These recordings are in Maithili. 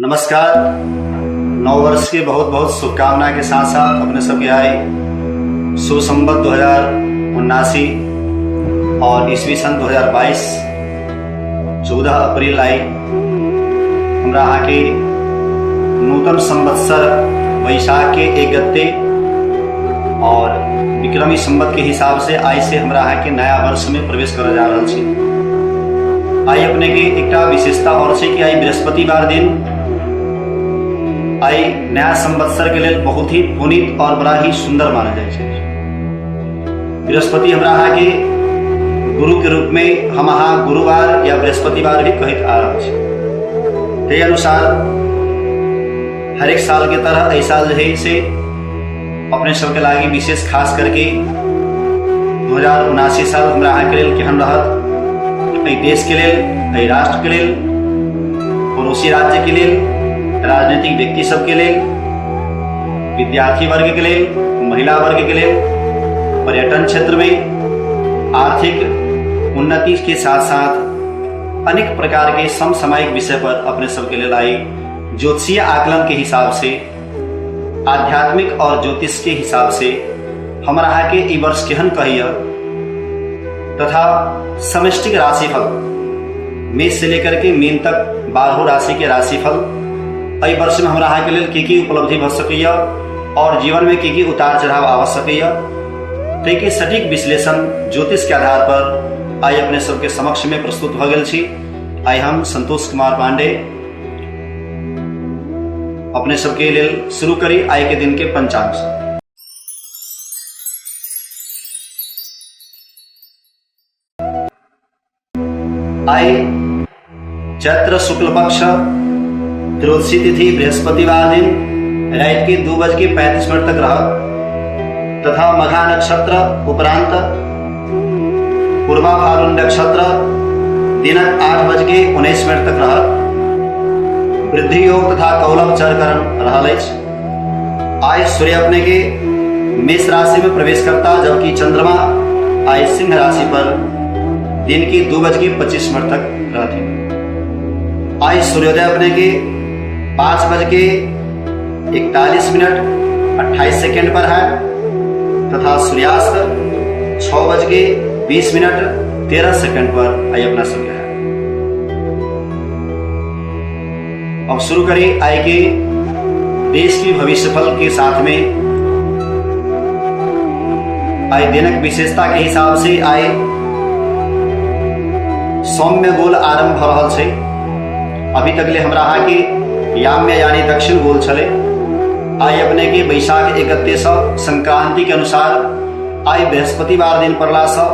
नमस्कार। नव वर्ष के बहुत बहुत शुभकामना के साथ साथ अपने सबके आई सुसंबत 2079 और ईस्वी सन 2022 14 अप्रैल आई हमरा अहाँके नूतन संवत्सर वैशाख के एक गते और विक्रमी संवत के हिसाब से आइ से हमरा अहाँके नया वर्ष में प्रवेश करऽ जा रहल छी। आइ अपने के एकटा विशेषता और छै कि आइ बृहस्पतिवार दिन आइ नया संवत्सर के लेल बहुत ही पुनीत और बड़ा ही सुंदर मानल जाइ छै। बृहस्पति हमरा अहाँके गुरु के रूप में हम अहाँ गुरुवार या बृहस्पतिवार भी कहैत आ रहल छी। ताहि अनुसार हरेक साल के तरह एहि साल जे है से अपने सबके लागि विशेष खास करके 2079 साल हमरा अहाँके लेल केहन रहत, एहि देशके लेल, एहि राष्ट्रके लेल, पड़ोसी राज्यके लेल, राजनीतिक व्यक्ति सबके लेल, विद्यार्थी वर्गके लेल, महिला वर्गके लेल, पर्यटन क्षेत्रमे आर्थिक उन्नति के साथ साथ अनेक प्रकार के समसामयिक विषय पर अपने सबके लेल आई ज्योतिषीय आकलन के हिसाब से, आध्यात्मिक और ज्योतिष के हिसाब से हमरा अहाँके ई वर्ष केहन कहैया तथा समष्टिक राशिफल मेष से लेकर के मीन तक बारहों राशि के राशिफल एहि वर्ष में हमरा अहाँके लेल की की उपलब्धि भऽ सकैया और जीवन में की की उतार चढ़ाव आबि सकैया ताहिके सटीक विश्लेषण ज्योतिष के आधार पर आइ अपने सबके समक्ष में प्रस्तुत भऽ गेल छी। आइ हम संतोष कुमार पांडे अपने सबके लेल शुरू करी आइ के दिन के पंचांग से। आइ चैत्र शुक्ल पक्ष त्रयोदशी तिथि बृहस्पतिवार दिन रात के 2:35 तक रह तथा मघा नक्षत्र उपरांत पूर्वा फाल्गुन नक्षत्र दिनक 8:19 तक रह। वृद्धि योग तथा कौलव चरकरण रहल अछि। आइ सूर्य अपने के मेष राशि में प्रवेश करता, जबकि चंद्रमा आइ सिंह राशि पर दिन की 2:25 तक रहती। आइ सूर्योदय अपने के 5:41 28 पर है तथा सूर्यास्त 6:20 13 पर आई अपना सूर्य है। अब शुरू करें आय के देश की भविष्यफल के साथ में। आय दिनक विशेषता के हिसाब से आय सौम्य गोल आरंभ भ रहल छै। अभी तक ले हमरा अहाँ के याम्य यानी दक्षिण गोल छले। आइ अपने के वैशाख एक गते सँ संक्रांति के अनुसार आइ बृहस्पतिवार दिन पड़ला सँ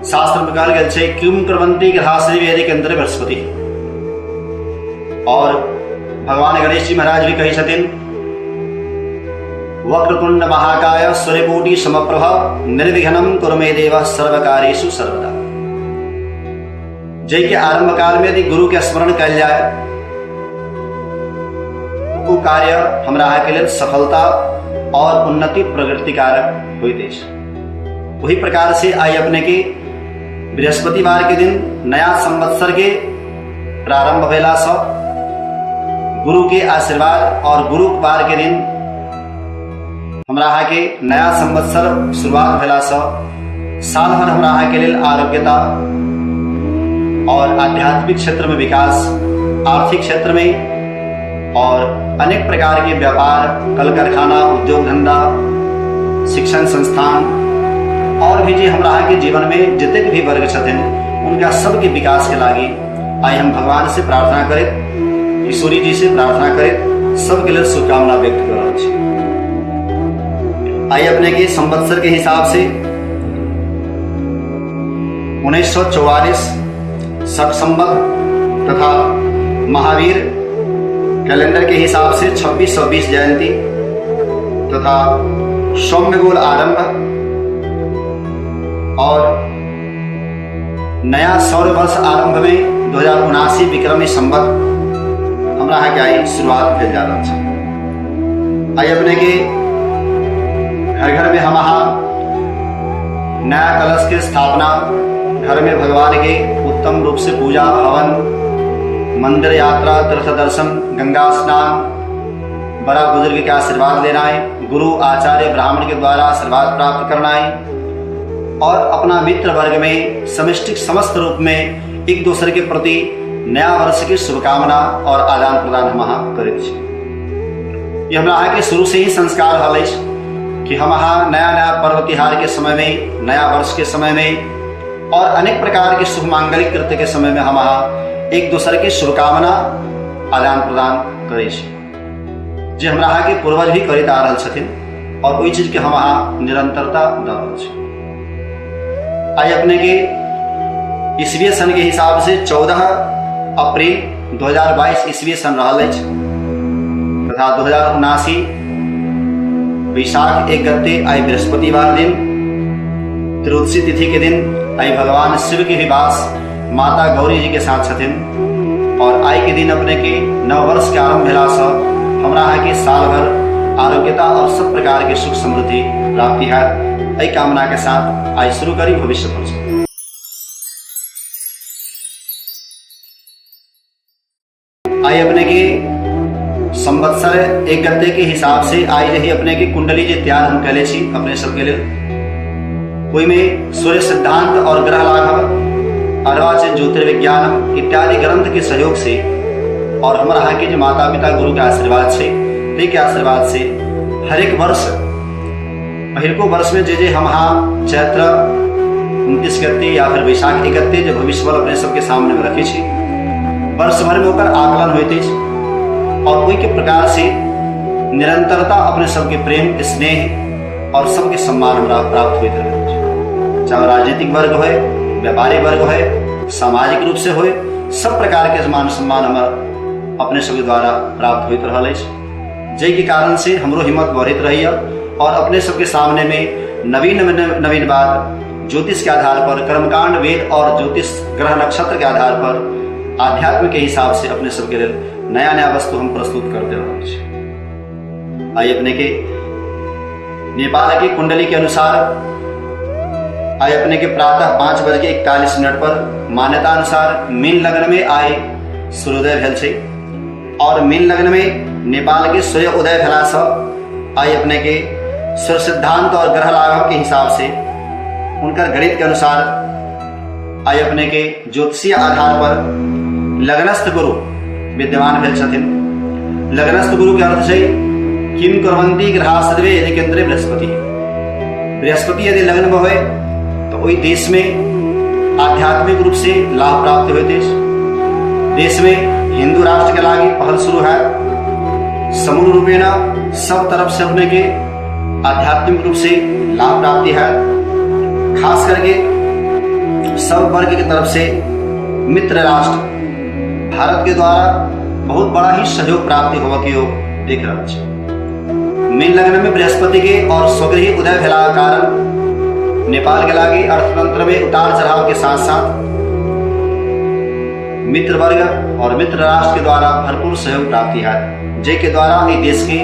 शास्त्र में कहल गेल छै किम कुर्वन्ति ग्रहाश्री वेदिक अंतर बृहस्पति। और भगवान गणेश जी महाराज भी कहै छथिन वक्रतुंड महाकाय सूर्यकोटि समप्रभ निर्विघ्नं कुरु मे देव सर्वकार्येषु सर्वदा। जाहि के आरंभ काल में यदि गुरु के स्मरण कयल जाय ओ कार्य हमरा अहाँके लेल सफलता और उन्नति प्रगति कारक होइत अछि। वही प्रकार से आइ अपने के बृहस्पतिवार के दिन नया संवत्सर के प्रारंभ भेला सँ गुरु के आशीर्वाद और गुरुवार के दिन हमरा अहाँ के नया संवत्सर शुरुआत भेला सँ साल भर हमरा अहाँ के लेल आरोग्यता और आध्यात्मिक क्षेत्र में विकास, आर्थिक क्षेत्र में और अनेक प्रकार के व्यापार, कल कारखाना, उद्योग धंधा, शिक्षण संस्थान और भी जे हमरा अहाँ के जीवन में जतेक भी वर्ग छथिन उनका सबके विकास के लागी आइ हम भगवान से प्रार्थना करैत, ईश्वरी जी से प्रार्थना करैत सबके लेल शुभकामना व्यक्त कर रहल छी। आइ अपने के संवत्सर के हिसाब से 1944 शक संवत तथा महावीर कैलेंडर के हिसाब से 2620 जयंती तथा सौम्य गोल आरंभ और नया सौर वर्ष आरंभ में 2079 विक्रमी संवत हमरा अहाँके आइ शुरुआत भेल जा रहल छै। आइ अपने के घर घर में हम अहाँ नया कलश के स्थापना, घर में भगवान के उत्तम रूप से पूजा हवन, मंदिर यात्रा, तीर्थ दर्शन, गंगा स्नान, बड़ा बुजुर्ग के आशीर्वाद लेना है, गुरु आचार्य ब्राह्मण के द्वारा आशीर्वाद प्राप्त करना है और अपना मित्र वर्ग में समष्टि समस्त रूप में एक दूसरे के प्रति नया वर्ष की शुभकामना और आदान प्रदान हम अहाँ करैत छी। ई हमरा अहाँके शुरू से ही संस्कार रहल अछि कि हम अहाँ नया नया पर्व तिहार के समय में, नया वर्ष के समय में और अनेक प्रकार के शुभ मांगलिक कृत्य के समय में हम अहाँ एक दोसर के शुभकामना आदान प्रदान करै छी, जे हमरा अहाँके पूर्वज भी करैत आ रहल छथिन और ओहि चीज के हम अहाँ निरंतरता दऽ रहल छी। आइ अपने के ईस्वी सन के हिसाब से 14 अप्रैल 2022 ईस्वी सन रहल अछि तथा 2079 वैशाख 1 गते आइ बृहस्पतिवार दिन त्रयोदशी तिथि के दिन आइ भगवान शिव के भी वास माता गौरी जी के साथ छथिन और आइ के दिन अपने के नव वर्ष के आरंभ भेला से हमरा अहाँ के साल भर आरोग्यता और सब प्रकार के सुख समृद्धि प्राप्ति हैत, एहि कामना के साथ आइ शुरू करी भविष्य फल। आइ अपने के संवत्सर 1 गते के हिसाब से आई रही अपने के कुंडली जे तैयार हम कैले छी अपने सबके लेल, ओहिमे सूर्य सिद्धांत और ग्रह लाघव, अर्वाचीन ज्योतिर्विज्ञान इत्यादि ग्रंथ के सहयोग से और हमर अहाँ के जे माता पिता गुरु के आशीर्वाद से, ताहि के आशीर्वाद से हरेक वर्ष पहिलको वर्ष में जे जे हम अहाँ चैत्र 29 गते या फिर वैशाख 1 गते जे भविष्यफल अपने सबके सामने में रखै छी, वर्ष भर में ओकर आकलन होइत अछि और ओहिके प्रकार से निरंतरता अपने सबके प्रेम स्नेह और सबके सम्मान हमरा प्राप्त होइत रहैत अछि। चाहे राजनीतिक वर्ग होय, व्यापारी वर्ग होय, सामाजिक रूप से होय, सब प्रकार के मान सम्मान हमर अपने सबके द्वारा प्राप्त होइत रहल अछि, जाहिके कारण से हमरो हिम्मत बढ़ैत रहैए और अपने सबके सामने में नवीन नवीन बात ज्योतिष के आधार पर, कर्मकांड वेद और ज्योतिष ग्रह नक्षत्र के आधार पर आध्यात्म के हिसाब से अपने सबके लेल नया नया वस्तु हम प्रस्तुत करते रहल छी। आइ अपने के नेपाल के कुंडली के अनुसार आइ अपने के प्रातः 5:41 पर मान्यता अनुसार मीन लग्न में आइ सूर्योदय भेल छै और मीन लग्न में नेपाल के सूर्य उदय भेला से आइ अपने के सूर्य सिद्धांत और ग्रह लाघव के हिसाब से उनकर गणित के अनुसार आइ अपने के ज्योतिषीय आधार पर लग्नस्थ गुरु विद्यमान भेल छथिन। लग्नस्थ गुरु के अर्थ छै किम कुर्वन्ति ग्रहा सदवे यदि केंद्रे बृहस्पति। बृहस्पति यदि लग्न में होय तो ओहि देश में आध्यात्मिक रूप से लाभ प्राप्त होइत अछि। देश में हिंदू राष्ट्र के लागी पहल शुरू है, समूल रूपेण सब तरफ से अपने के आध्यात्मिक रूप से लाभ प्राप्ति है। खास करके सब वर्ग के तरफ से मित्र राष्ट्र भारत के द्वारा बहुत बड़ा ही सहयोग प्राप्ति होगा के योग देख रहा है। मीन लग्न में बृहस्पति के और स्वगृही उदय भेला के कारण नेपाल के लागी अर्थतंत्र में उतार चढ़ाव के साथ साथ मित्र वर्ग और मित्र राष्ट्र के द्वारा भरपूर सहयोग प्राप्ति है, जे के द्वारा इस देश के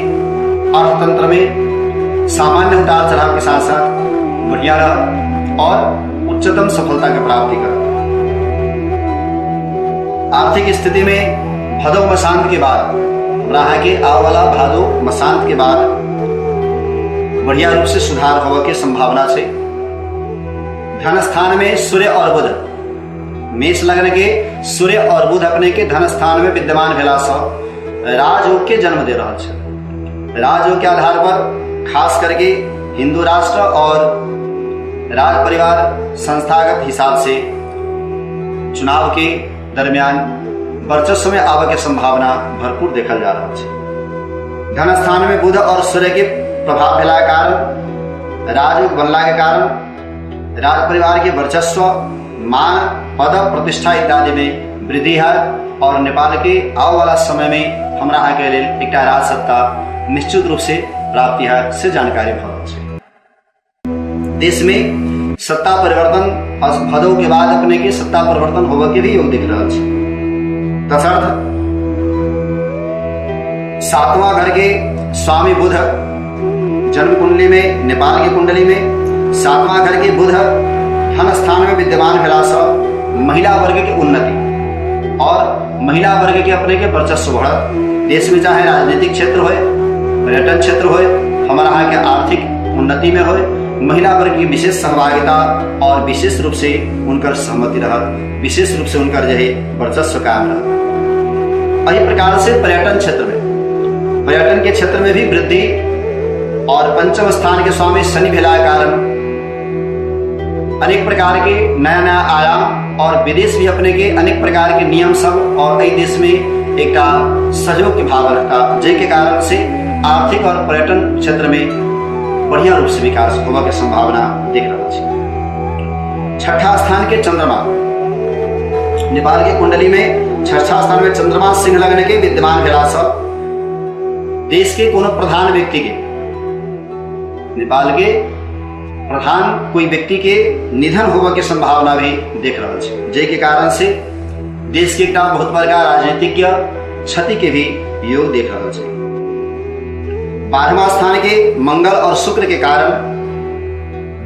अर्थतंत्र में सामान्य उतार चढ़ाव के साथ साथ बढ़िया रह और उच्चतम सफलता के प्राप्ति कर। आर्थिक स्थिति में भदौ मसांत के बाद हमरा अहाँ के आव वाला भादो मसांत के बाद बढ़िया रूप से सुधार होवे के संभावना छै। धन स्थान में सूर्य और बुध, मेष लग्न के सूर्य और बुध अपने के धन स्थान में विद्यमान भेला से राजयोग के जन्म दे रहल छै। राजयोग के आधार पर खास करके हिंदू राष्ट्र और राज परिवार संस्थागत हिसाब से चुनाव के दरमियान वर्चस्व में आवे के संभावना भरपूर देखल जा रहा है। धन स्थान में बुध और सूर्य के प्रभाव भेला के कारण, राजयोग बनला के कारण राज परिवार के वर्चस्व, मान, पद, प्रतिष्ठा इत्यादि में वृद्धि है और नेपाल के आवे वाला समय में हमरा अहाँ के लेल एकटा राज सत्ता निश्चित रूप से प्राप्ति है से जानकारी भऽ रहल छै। देश में सत्ता परिवर्तन भदौ के बाद अपने के सत्ता परिवर्तन होबऽ के भी योग दिख रहल छै। तदर्थ सातवां घर के स्वामी बुध जन्म कुंडली में, नेपाल के कुंडली में सातवां घर के बुध धन स्थान में विद्यमान भेला से महिला वर्ग के उन्नति और महिला वर्ग के अपने के वर्चस्व बढ़त। देश में चाहे राजनीतिक क्षेत्र होए, पर्यटन क्षेत्र होए, हमारा अहाँ के आर्थिक उन्नति में होए, महिला वर्ग की विशेष सहभागिता और विशेष रूप से उनकर सहमति रहत, विशेष रूप से उनकर जे है वर्चस्व कायम रहत। एहि प्रकार से पर्यटन क्षेत्र में, पर्यटन के क्षेत्र में भी वृद्धि और पंचम स्थान के स्वामी शनि भेला के कारण अनेक प्रकार के नया नया आयाम और विदेश भी अपने के अनेक प्रकार के नियम सब और एहि देश में एकटा सहयोग के भाव रखता, जाहि के कारण से आर्थिक और पर्यटन क्षेत्र में बढ़िया रूप से विकास होबऽ के संभावना देख रहल छी। छठा स्थान के चंद्रमा, नेपाल के कुंडली में छठा स्थान में चंद्रमा सिंह लग्न के विद्यमान भेला सँ देश के कोनो प्रधान व्यक्ति के, नेपाल के प्रधान कोई व्यक्ति के निधन होबऽ के संभावना भी देख रहल छै, जाहि के कारण से देश के एकटा बहुत बड़का राजनीतिज्ञ क्षति के भी योग देख रहल छै। 12वां स्थान के मंगल और शुक्र के कारण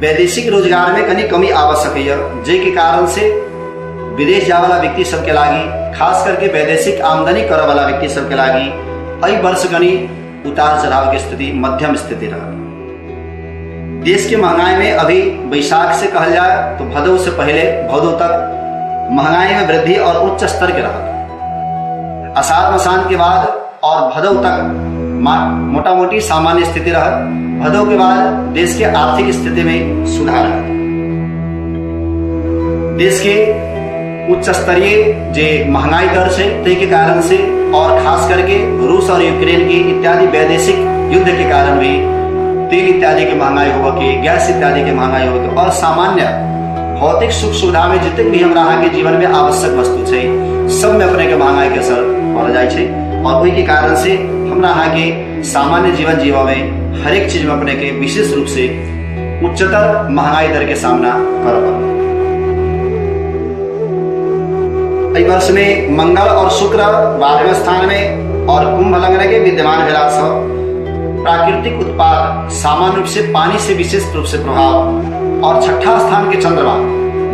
वैदेशिक रोजगार में कनी कमी आबि सकैया, जाहि के कारण से विदेश जाए वाला व्यक्ति सबके लागि, खास करके वैदेशिक आमदनी करऽ वाला व्यक्ति सबके लागि एहि वर्ष कनी उतार चढ़ाव के स्थिति मध्यम स्थिति रहत। देश के महंगाई में अभी बैसाख से कहल जाए तो भदौ से पहले भदौ तक महंगाई में वृद्धि और उच्च स्तर के रहत। अषाढ़ मसान के बाद और भदौ तक मोटा मोटी सामान्य स्थिति रहत। भदौ के बाद देश के आर्थिक स्थिति में सुधार रहत। देश के उच्च स्तरीय जे महंगाई दर छै ताहि के कारण से और खास करके रूस और यूक्रेन के इत्यादि वैदेशिक युद्ध के कारण भी तेल इत्यादि के महंगाई होबऽ के, गैस इत्यादि के महंगाई होबऽ के और सामान्य भौतिक सुख सुविधा में जतेक भी हमरा अहाँके जीवन में आवश्यक वस्तु छै सब में अपने के महंगाई के असर पड़ जाइ छै और ओहि के कारण से हमरा अहाँके सामान्य जीवन जीवऽ में हरेक चीज में अपने के विशेष रूप से उच्चतर महंगाई दर के सामना करऽ पड़त। एहि वर्ष में मंगल और शुक्र 12वें स्थान में और कुंभ लग्न के विद्यमान भेला सँ प्राकृतिक उत्पाद सामान्य रूप से पानी से विशेष रूप से प्रभाव और छठा स्थान के चंद्रमा,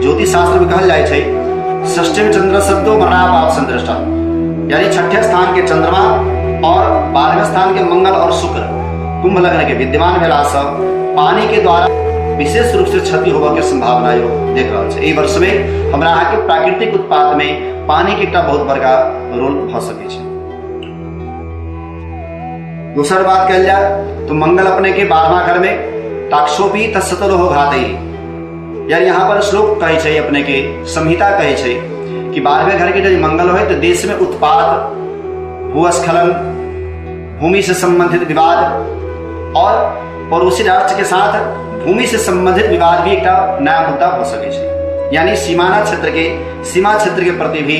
ज्योतिष शास्त्र में कहल जाइ छै षष्ठम चंद्र शब्दो मरणापाप संदृष्टा, यानी छठे स्थान के चंद्रमा और 12वें स्थान के मंगल और शुक्र कुंभ लग्न के विद्यमान भेला सँ पानी के द्वारा विशेष रूप से क्षति होबऽ के संभावना यो देख रहल छै। एहि वर्ष में हमरा अहाँके प्राकृतिक उत्पाद में पानी के एकटा बहुत बड़का रोल भऽ सकै छै। दोसर बात कहल जाए तो मंगल अपने के 12वां घर में ताक्षोपी तत्सतरो घातई, यानी यहाँ पर श्लोक कहै छै, अपने के संहिता कहै छै कि 12वें घर के यदि मंगल होय तो देश में उत्पाद, भूस्खलन, भूमि से संबंधित विवाद और पड़ोसी राष्ट्र के साथ भूमि से संबंधित विवाद भी एकटा नया मुद्दा हो सकै छै। यानी सीमाना क्षेत्र के, सीमा क्षेत्र के प्रति भी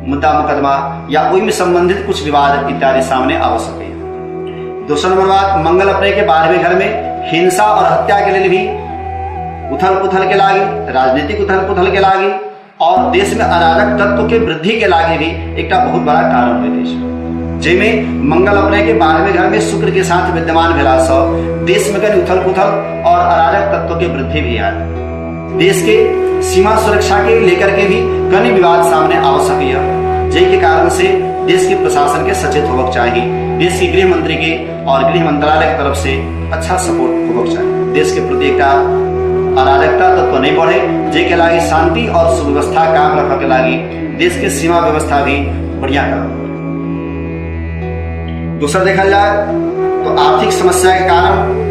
मुद्दा मुकदमा या ओहिमे संबंधित कुछ विवाद इत्यादि सामने आबि सकैए। दोसर नंबर बात, मंगल अपने के 12वें घर में हिंसा और हत्या के लिए भी उथल पुथल के लागी, राजनीतिक उथल पुथल के लागी और देश में अराजक तत्व के वृद्धि के लागी भी एकटा बहुत बड़ा कारण होइत अछि, जाहिमे मंगल अपने के 12वें घर में शुक्र के साथ विद्यमान भेला सँ देश में कनि उथल पुथल और अराजक तत्व के वृद्धि भी आयत। देश के सीमा सुरक्षा के लेकर के भी कनि विवाद सामने आ सकैए, जाहि के कारण से देश के प्रशासन के सचेत होबक चाही, देश के गृह मंत्री के और गृह मंत्रालय के तरफ से अच्छा सपोर्ट होबक चाही। देश के प्रति एकटा अराजकता तत्व नहीं बढ़े, जाहि के लागि शांति और सुव्यवस्था कायम रखऽ के लागि देश के सीमा व्यवस्था भी बढ़िया करब। दोसर देखल जाए तो आर्थिक समस्या के कारण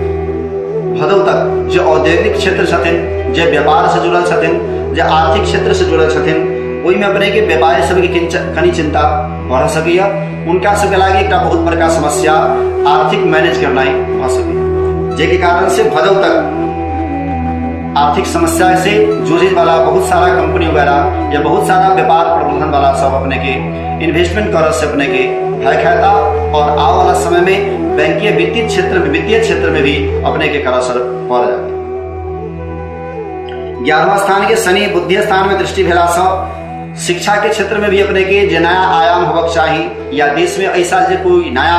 भदौ तक जे औद्योगिक क्षेत्र छथिन, जे व्यापार से जुड़ल छथिन, जे आर्थिक क्षेत्र से जुड़ल छथिन, ओहिमे अपने के व्यापारी सबके कनि चिंता बढ़ सकैए। उनका सबके लागि एकटा बहुत बड़का समस्या आर्थिक मैनेज करनाइ भऽ सकैए, जाहिके कारण से भदौ तक आर्थिक समस्या से जूझे वाला बहुत सारा कंपनी वगैरह या बहुत सारा व्यापार प्रबंधन वाला सब अपने के इन्वेस्टमेंट करऽ से अपने के भय खाता और आव वाला समय में बैंकीय वित्तीय क्षेत्र में, वित्तीय क्षेत्र में भी अपने के कर असर पड़ जाता। 11वां स्थान के शनि बुद्धि स्थान में दृष्टि भेला सँ शिक्षा के क्षेत्र में भी अपने के जे नया आयाम होबक चाही या देश में ऐसा जे कोई नया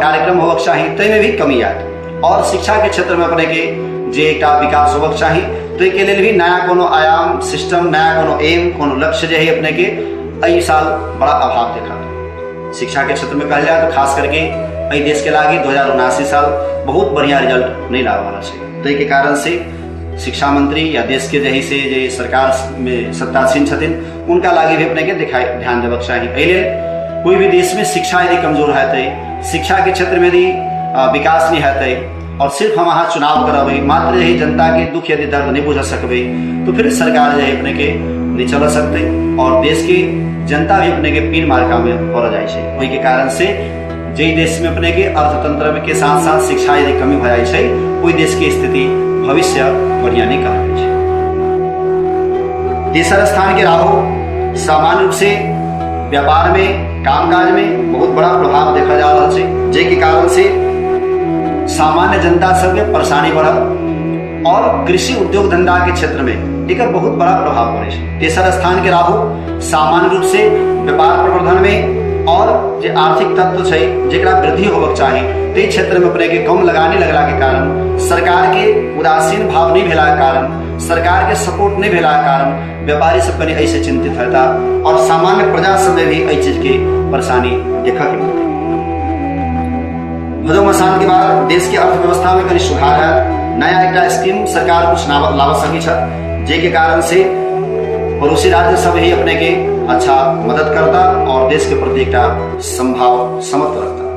कार्यक्रम होबक चाही ताहिमे भी कमी आयत और शिक्षा के क्षेत्र में अपने के जे एकटा विकास होबक चाही ताहिके लेल भी नया कोनो आयाम सिस्टम, नया कोनो एम, कोनो लक्ष्य जे है अपने के एहि साल बड़ा अभाव देखत। शिक्षा के क्षेत्र में कहल जाए तो खास करके एहि देश के लागी 2079 साल बहुत बढ़िया रिजल्ट नहीं लावे वाला छै। ताहि के कारण से शिक्षा मंत्री या देश के जे से जे सरकार में सत्तासीन छथिन उनका लागी भी अपने के दिखाई ध्यान देबक चाही। एहि लेल कोई भी देश में शिक्षा यदि कमजोर हेतै, शिक्षा के क्षेत्र में यदि विकास नहीं हेतै और सिर्फ हम अहाँ चुनाव करबै मात्र यही जनता के दुख यदि दर्द नहीं बुझ सकबै तो फिर सरकार जे अपने के नहीं चल सकते और देश के जनता भी अपने के पीन मार्का में पड़ जाइ छै। ओहि के कारण से जाहि देश में अपने के अर्थतंत्र के साथ साथ शिक्षा यदि कमी भऽ जाइ छै ओहि देश के स्थिति भविष्य बढ़िया नहीं कहल जाइ छै। तेसर स्थान के राहु सामान्य रूप से व्यापार में कामकाज में बहुत बड़ा प्रभाव देखा जा रहा छै, जाहि के कारण से सामान्य जनता सबके परेशानी बढ़ल और कृषि उद्योग धंधा के क्षेत्र में एकर बहुत बड़ा प्रभाव पड़ै छै। तेसर स्थान के राहु सामान्य रूप से व्यापार प्रवर्धन में और जे आर्थिक तत्व छै जेकरा वृद्धि होबक चाही ताहि क्षेत्र में अपने के कम लगानी लगला के कारण, सरकार के उदासीन भाव नहीं भेला के कारण, सरकार के सपोर्ट नहीं भेला के कारण व्यापारी सब कनि एहिसँ चिंतित हेता और सामान्य प्रजा सब में भी एहि चीज के परेशानी देखऽ के मिलतै। भदौ मसान के बाद देश के अर्थव्यवस्था में कनि सुधार है, नया एकटा स्कीम सरकार कुछ लाबऽ सकै छथि जाहि के कारण से पड़ोसी राज्य सब ही अपने के अच्छा मदद करता और देश के प्रति एकटा संभाव समत्व रखता।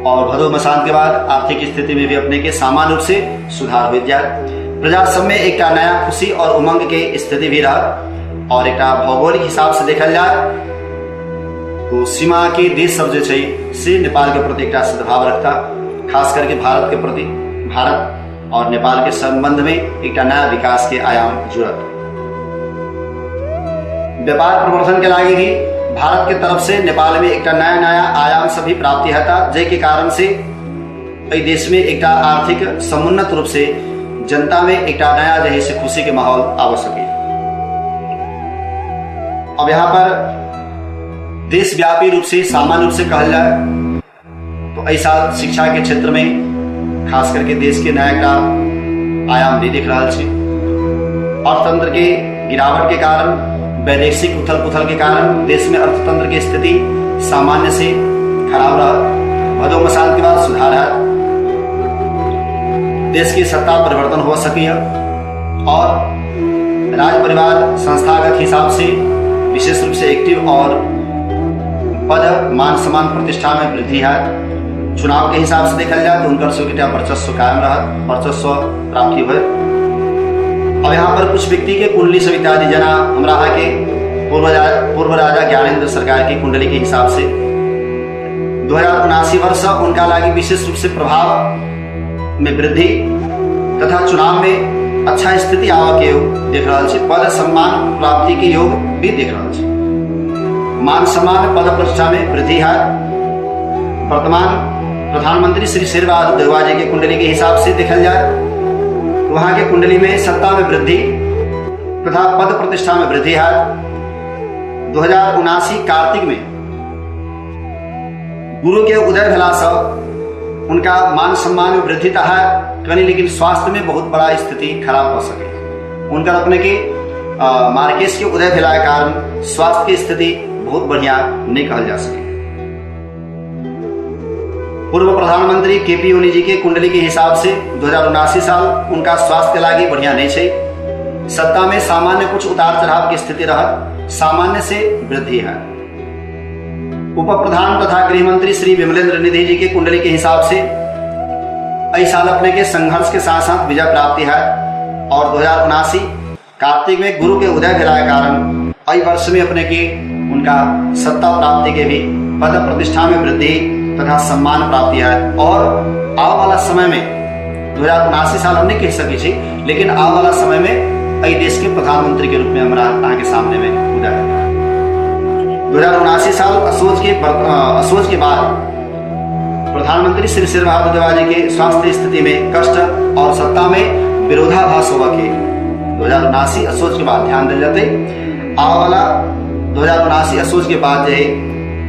और भदौ मसान के बाद आर्थिक स्थिति में भी अपने के सामान्य रूप से सुधार हो जाए, प्रजा सब में एकटा नया खुशी और उमंग के स्थिति भी रह। और एकटा भौगोलिक हिसाब से देखल जाए तो सीमा के देश सब जे छै से नेपाल के प्रति एकटा सद्भाव रखता, खास करके भारत के प्रति। भारत और नेपाल के संबंध में एकटा नया विकास के आयाम जुड़त। व्यापार प्रवर्धन के लागी भी भारत के तरफ से नेपाल में एकटा नया नया आयाम सब भी प्राप्ति हेता, जाहि के कारण से एहि देश में एकटा आर्थिक समुन्नत रूप से जनता में एकटा नया जे है से खुशी के माहौल आबि सके। अब यहाँ पर देशव्यापी रूप से सामान्य रूप से कहल जाए तो एहि साल शिक्षा के क्षेत्र में खास करके देश के नया का आयाम नहीं देख रहा छै। अर्थतंत्र के गिरावट के कारण, वैदेशिक उथल पुथल के कारण देश में अर्थतंत्र के स्थिति सामान्य से खराब रहा। भदौ मसाल के बाद सुधार है, देश की सत्ता परिवर्तन हो सकी है और राज परिवार संस्थागत हिसाब से विशेष रूप से एक्टिव और पद मान सम्मान प्रतिष्ठा में वृद्धि है। चुनाव के हिसाब से देखल जाए तो उनकर सबके वर्चस्व कायम रहा, वर्चस्व प्राप्ति हुए। अब यहाँ पर कुछ व्यक्ति के कुंडली सब इत्यादि जना हमरा अहाँ के पूर्व राजा ज्ञानेंद्र सरकार की कुंडली के हिसाब से 2079 वर्ष उनका लागी विशेष रूप से प्रभाव में वृद्धि तथा चुनाव में अच्छा स्थिति आवा के योग देख रहा छै, पद सम्मान प्राप्ति के योग भी देख रहा छै, मान सम्मान पद प्रतिष्ठा में वृद्धि है। वर्तमान प्रधानमंत्री श्री शेर बहादुर देउबा जी के कुंडली के हिसाब से देखल जाए तो वहाँ के कुंडली में सत्ता में वृद्धि तथा पद प्रतिष्ठा में वृद्धि है। 2079 कार्तिक में गुरु के उदय भेला से उनका मान सम्मान में वृद्धि तो है कहीं, लेकिन स्वास्थ्य में बहुत बड़ा स्थिति खराब हो सके। उनका अपने के मार्केश के उदय भेला के कारण स्वास्थ्य की स्थिति बहुत बढ़िया नहीं कहल जा सके। पूर्व प्रधानमंत्री के पी ओली जी के कुंडली के हिसाब से 2079 साल उनका स्वास्थ्य के लागी बढ़िया नहीं छै, सत्ता में सामान्य कुछ उतार चढ़ाव की स्थिति रहा, सामान्य से वृद्धि है। उप प्रधान तथा गृह मंत्री श्री विमलेंद्र निधि जी के कुंडली के हिसाब से एहि साल अपने के संघर्ष के साथ साथ विजय प्राप्ति है और 2079 कार्तिक में गुरु के उदय भेला के कारण एहि वर्ष में अपने के उनका सत्ता प्राप्ति के भी पद प्रतिष्ठा में वृद्धि तथा सम्मान प्राप्ति है। और आने वाला समय में 2079 साल हम नहीं कह सकै छी, लेकिन आने वाला समय में एहि देश के प्रधानमंत्री के रूप में हमरा अहाँ के सामने में उदय है। 2079 साल असोज के बाद प्रधानमंत्री श्री शेर बहादुर देउबा जी के स्वास्थ्य स्थिति में कष्ट और सत्ता में विरोधाभास होगा के 2079 असोज के बाद ध्यान दिल जाते। आने वाला 2079 असोज के बाद जो है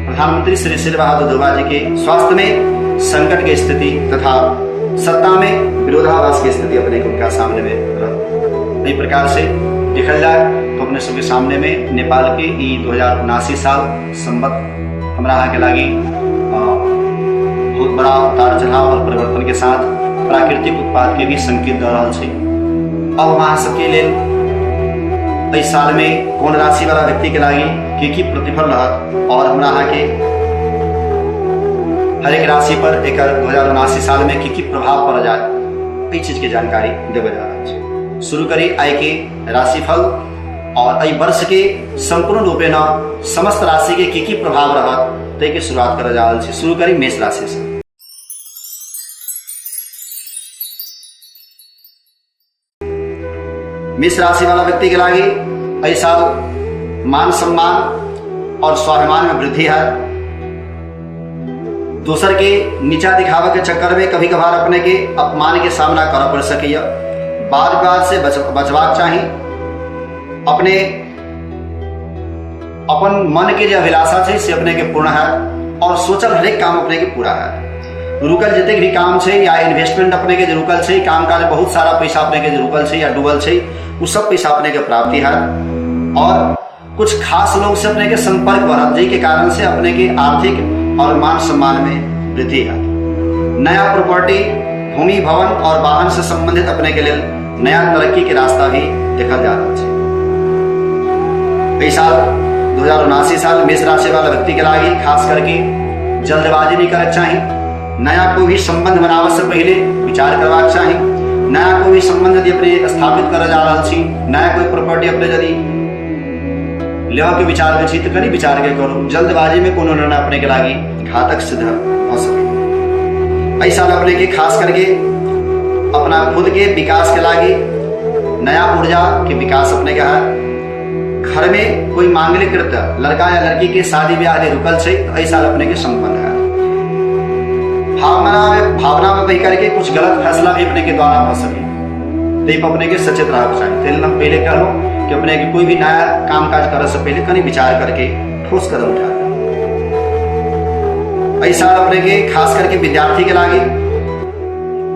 प्रधानमंत्री श्री शेर बहादुर देउबा जी के स्वास्थ्य में संकट की स्थिति तथा सत्ता में विरोधाभास की स्थिति अपने को उनका सामने में रह। इस प्रकार से देखल जाए तो अपने अपने सबके सामने में नेपाल के ई 2079 साल संवत हमरा अहाँके लागी बहुत बड़ा उतार चढ़ाव और परिवर्तन के साथ प्राकृतिक उत्पाद के भी संकेत दऽ रहल छै। अब हम अहाँ सबके लेल एहि साल में कोन राशि वाला व्यक्ति के लागी की की प्रतिफल रहत और हमरा अहाँके हरेक राशि पर एकर 2079 साल में की की प्रभाव पड़ जाए, एहि चीज के जानकारी देवे जा रहल छै। शुरू करी आइ के राशिफल और एहि वर्ष के संपूर्ण रूपेण समस्त राशि के की की प्रभाव रहत ताहि के शुरुआत करऽ जा रहल छी। शुरू करी मेष राशि से। मेष राशि वाला व्यक्ति के लागी एहि साल मान सम्मान और स्वाभिमान में वृद्धि है। दोसर के नीचा दिखावे के चक्कर में कभी कभार अपने के अपमान के सामना करऽ पड़ सकैया। वाद विवाद से बचबाक चाही। अपने अपन मन के जे अभिलाषा छै से अपने के पूर्ण है और सोचल हरेक काम अपने के पूरा है। रुकल जतेक भी काम छै या इन्वेस्टमेंट अपने के जे रुकल छै, काम काज बहुत सारा पैसा अपने के जे रुकल छै या डूबल छै, उ सब पैसा अपने के प्राप्ति है और कुछ खास लोग से अपने के संपर्क बढ़त, जाहि के कारण से अपने के आर्थिक और मान सम्मान में वृद्धि है। नया प्रॉपर्टी, भूमि, भवन और वाहन से संबंधित अपने के लेल नया तरक्की के रास्ता भी देखल जा रहा है। एहि साल 2079 साल मेष राशि वाला व्यक्ति के लागी खास करके जल्दबाजी नहीं करके चाही। नया कोई भी संबंध बनावे से पहले विचार करबाक चाही। नया कोई भी संबंध यदि अपने स्थापित करऽ जा रहल छी, नया कोई प्रॉपर्टी अपने यदि लेबऽ के विचार में छी तऽ कनि विचार के करू। जल्दबाजी में कोनो निर्णय अपने के लागी घातक सिद्ध भऽ सकै। एहि साल अपने के खास करके अपना खुद के विकास के लागी नया ऊर्जा के विकास अपने के है। घर में कोई मांगलिक कृत्य लड़का या लड़की के शादी ब्याह यदि रुकल छै तो एहि साल अपने के संपन्न है। भावना में बह करके कुछ गलत फैसला भी अपने के द्वारा भऽ सके, ताहि पर अपने के सचेत रहबाक चाही। ताहि लेल हम पहले कहलहुँ कि अपने के कोई भी नया काम काज करे से पहले कनि विचार करके ठोस कदम उठा। एहि साल अपने के खास करके विद्यार्थी के लागी,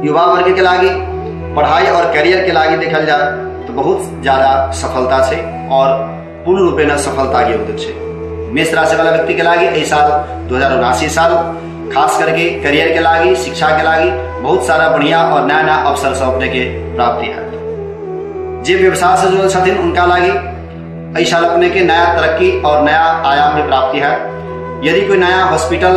युवा वर्ग के लागी, पढ़ाई और करियर के लागी देखल जाए तो बहुत ज़्यादा सफलता छै और पूर्ण रूपेण सफलता के योग छै। मेष राशि वाला व्यक्ति के लागी एहि साल 2079 साल खास करके करियर के लागी, शिक्षा के लागी बहुत सारा बढ़िया और नया नया अवसर सब अपने के प्राप्ति है। जे व्यवसाय से जुड़ल छथिन उनका लागी एहि साल अपने के नया तरक्की और नया आयाम में प्राप्ति है। यदि कोई नया हॉस्पिटल,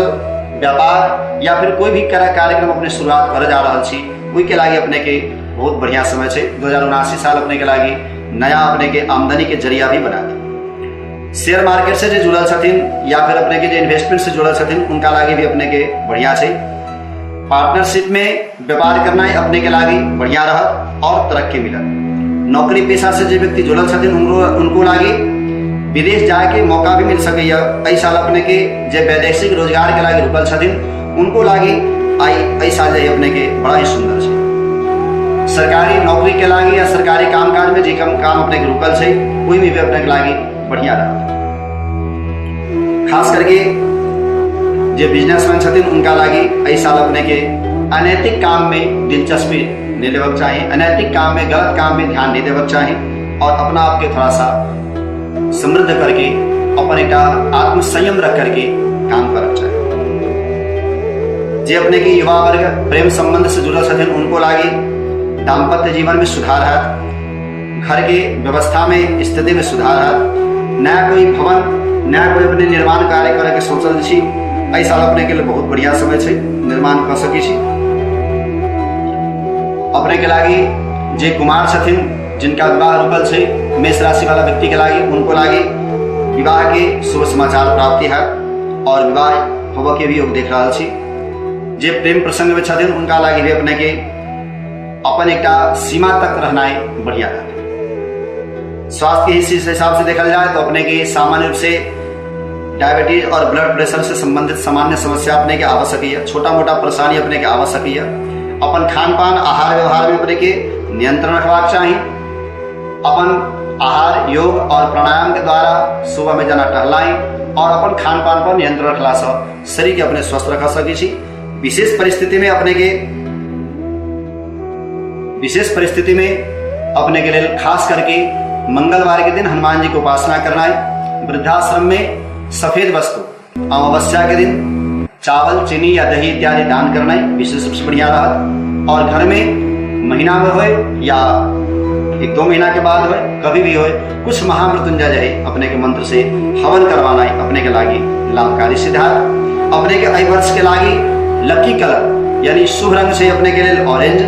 व्यापार या फिर कोई भी कार्यक्रम अपने शुरुआत करे जा रहल छी, ओहि के लागी अपने के बहुत बढ़िया समय छै। 2079 साल अपने के लागी नया अपने के आमदनी के जरिया भी बना दे। शेयर मार्केट से जे जुड़ल छथिन या फिर अपने के जे इन्वेस्टमेंट से जुड़ल छथिन उनका लागी भी अपने के बढ़िया छै। पार्टनरशिप में व्यापार करना अपने के लागी बढ़िया रहत और तरक्की मिलत। नौकरी पेशा से जे व्यक्ति जुड़ल छथिन उनको लागी विदेश जाए के मौका भी मिल सकैया। एहि साल अपने के जे वैदेशिक रोजगार के लागी रुकल छथिन उनको लागी आई एहि साल जे अपने के बड़ा ही सुंदर छै। सरकारी नौकरी के लागी या सरकारी कामकाज में जे कम काम अपने के रुकल छै ओहि में भी अपने के लागी बढ़िया रहत। खास करके जे बिजनेसमैन छथिन उनका लागी एहि साल अपने के अनैतिक काम में दिलचस्पी नहीं लेबक चाही। अनैतिक काम में, गलत काम में ध्यान नहीं देबक चाही और अपना आप के थोड़ा सा समृद्ध करके अपन एक आत्मसंयम रख करके काम करक चाही। जे अपने के युवा वर्ग प्रेम संबंध से जुड़ल छथिन उनको लागी दाम्पत्य जीवन में सुधार है, घर के व्यवस्था में स्थिति में सुधार है। नया कोई भवन, नया कोई अपने निर्माण कार्य करे के सोचल छी, एहि साल अपने के लिए बहुत बढ़िया समय छै, निर्माण कऽ सकै छी। अपने के लागी जे कुमार छथिन जिनका विवाह रुकल छै मेष राशि वाला व्यक्ति के लागी उनको लागी विवाह के शुभ समाचार प्राप्ति है और विवाह होबऽ के भी योग देख रहल छी। जे प्रेम प्रसंग में छथिन उनका लागी भी अपने के अपन एकटा सीमा तक रहनाइ बढ़िया रहतै। स्वास्थ्य के हिसाब से देखल जाए तो अपने के सामान्य रूप से डायबिटीज और ब्लड प्रेशर से संबंधित सामान्य समस्या अपने के आवा सकैया, छोटा मोटा परेशानी अपने के आवा सकैया। अपन खान पान आहार व्यवहार में अपने के नियंत्रण रखबाक चाही। अपन आहार, योग और प्राणायाम के द्वारा सुबह में जाना टहलाई और अपन खान पान पर नियंत्रण रखला से शरीर के अपने स्वस्थ रख सकै छी। विशेष परिस्थिति में अपने के विशेष परिस्थिति में अपने के लेल खास करके मंगलवार के दिन हनुमान जी के उपासना करनाइ, वृद्धाश्रम में सफेद वस्तु, अमावस्या के दिन चावल, चीनी या दही इत्यादि दान करनाइ विशेष रूप से बढ़िया रहत। और घर में महीना में होए या 1-2 महीना के बाद होए, कभी भी होए, कुछ महामृत्युंजय जे है अपने के मंत्र से हवन करवाना अपने के लागी लाभकारी सिद्ध हैत। अपने के एहि वर्ष के लागी लकी कलर यानी शुभ रंग से अपने के लिए ऑरेंज,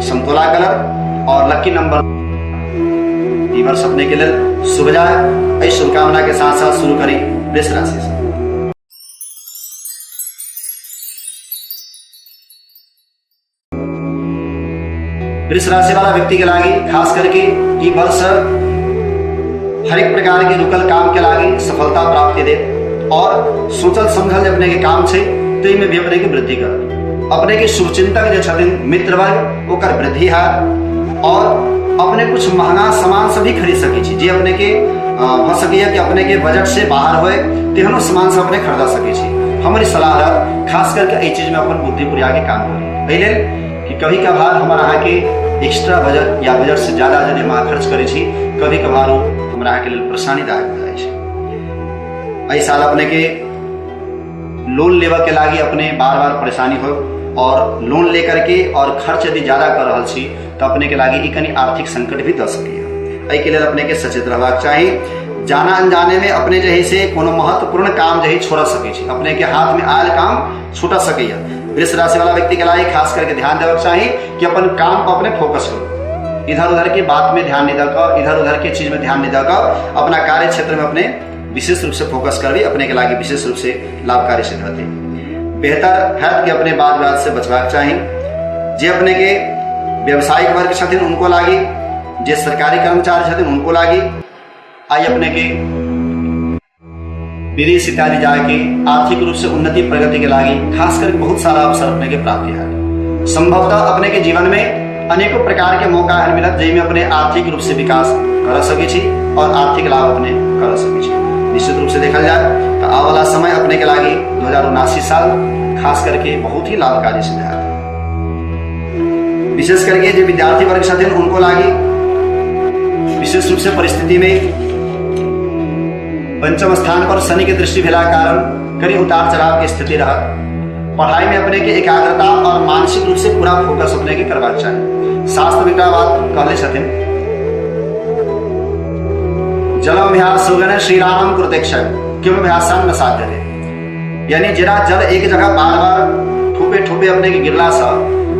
समतोला कलर और लकी नंबर ई वर्ष अपने के लिए शुभ जाए। एहि शुभकामना के साथ साथ शुरू करी वृष राशि से। वृष राशि वाला व्यक्ति के लागी खास करके ई वर्ष हर एक प्रकार के रुकल काम के लागी सफलता प्राप्ति दे और सोचल समझल जे अपने के काम छै ताहिमे भी अपने के वृद्धि करत। अपने के शुभचिंतक जे छथिन मित्र वर्ग ओकर वृद्धि हैत और अपने कुछ महंगा सामान सब भी खरीद सकै छी जे अपने के भऽ सकैए कि अपने के बजट से बाहर होए, तेहनो सामान सब अपने खरीदा सकै छी। हमर ई सलाह रहत खास करके एहि चीजमे अपन बुद्धि पुरिया के काम करी, एहि लेल कि कभी कभार हमर अहाँके एक्स्ट्रा बजट या बजट से ज़्यादा यदि हम अहाँ खर्च करै छी, कभी कभार ओ हमरा अहाँके लेल परेशानीदायक भऽ जाइ छै। एहि साल अपने के लोन लेबऽ के लागी अपने बार बार परेशानी हो और लोन लेकर के और खर्च यदि ज़्यादा कर रहल छी तऽ अपने के लागी ई कनि आर्थिक संकट भी दऽ सकैए। एहिके लेल अपने के सचेत रहबाक चाही। जाना अनजाने में अपने जे है से कोनो महत्वपूर्ण काम जे है छोड़ सकै छी, अपने के हाथ में आयल काम छूट सकैए। वृष राशि वाला व्यक्ति के लागी खास करके ध्यान देबाक चाही कि अपन काम पर अपने फोकस करू, इधर उधर के बात में ध्यान नहीं दऽ, इधर उधर के चीज में ध्यान नहीं दऽ अपना कार्य क्षेत्र में अपने विशेष रूप से फोकस करबी, अपने के लागी विशेष रूप से लाभकारी सिद्ध होते। बेहतर हैत कि अपने बात बात से बचबाक चाही। जे अपने के व्यवसायिक वर्ग छथिन उनको लागी, जे सरकारी कर्मचारी छथिन उनको लागी आई अपने के विदेश इत्यादि जाके आर्थिक रूप से उन्नति प्रगति के लागी खास करके बहुत सारा अवसर अपने के प्राप्ति है। संभवतः अपने के जीवन में अनेकों प्रकार के मौका एहन मिलत जाहिमे अपने आर्थिक रूप से विकास कर सकै छी और आर्थिक लाभ अपने कर सकै छी। निश्चित रूप से देखल जाए तो आवे वाला समय अपने के लागी 2079 साल खास करके बहुत ही लाभकारी सिद्ध है। विशेष करके जो विद्यार्थी वर्ग छथिन उनको लागी विशेष रूप से परिस्थिति में पंचम स्थान पर शनि के दृष्टि भेला कारण करी उतार चढ़ाव के स्थिति रहत। पढ़ाई में अपने के एकाग्रता और मानसिक रूप से पूरा फोकस अपने के करबाक चाही। शास्त्र में एकटा बात कहले छथिन, जलमभ्यास सुगण श्रीराम कृते क्षय किम अभ्यासान न साध्यते, यानी जेना जल एक जगह बार बार ठोपे ठोपे अपने के गिरला से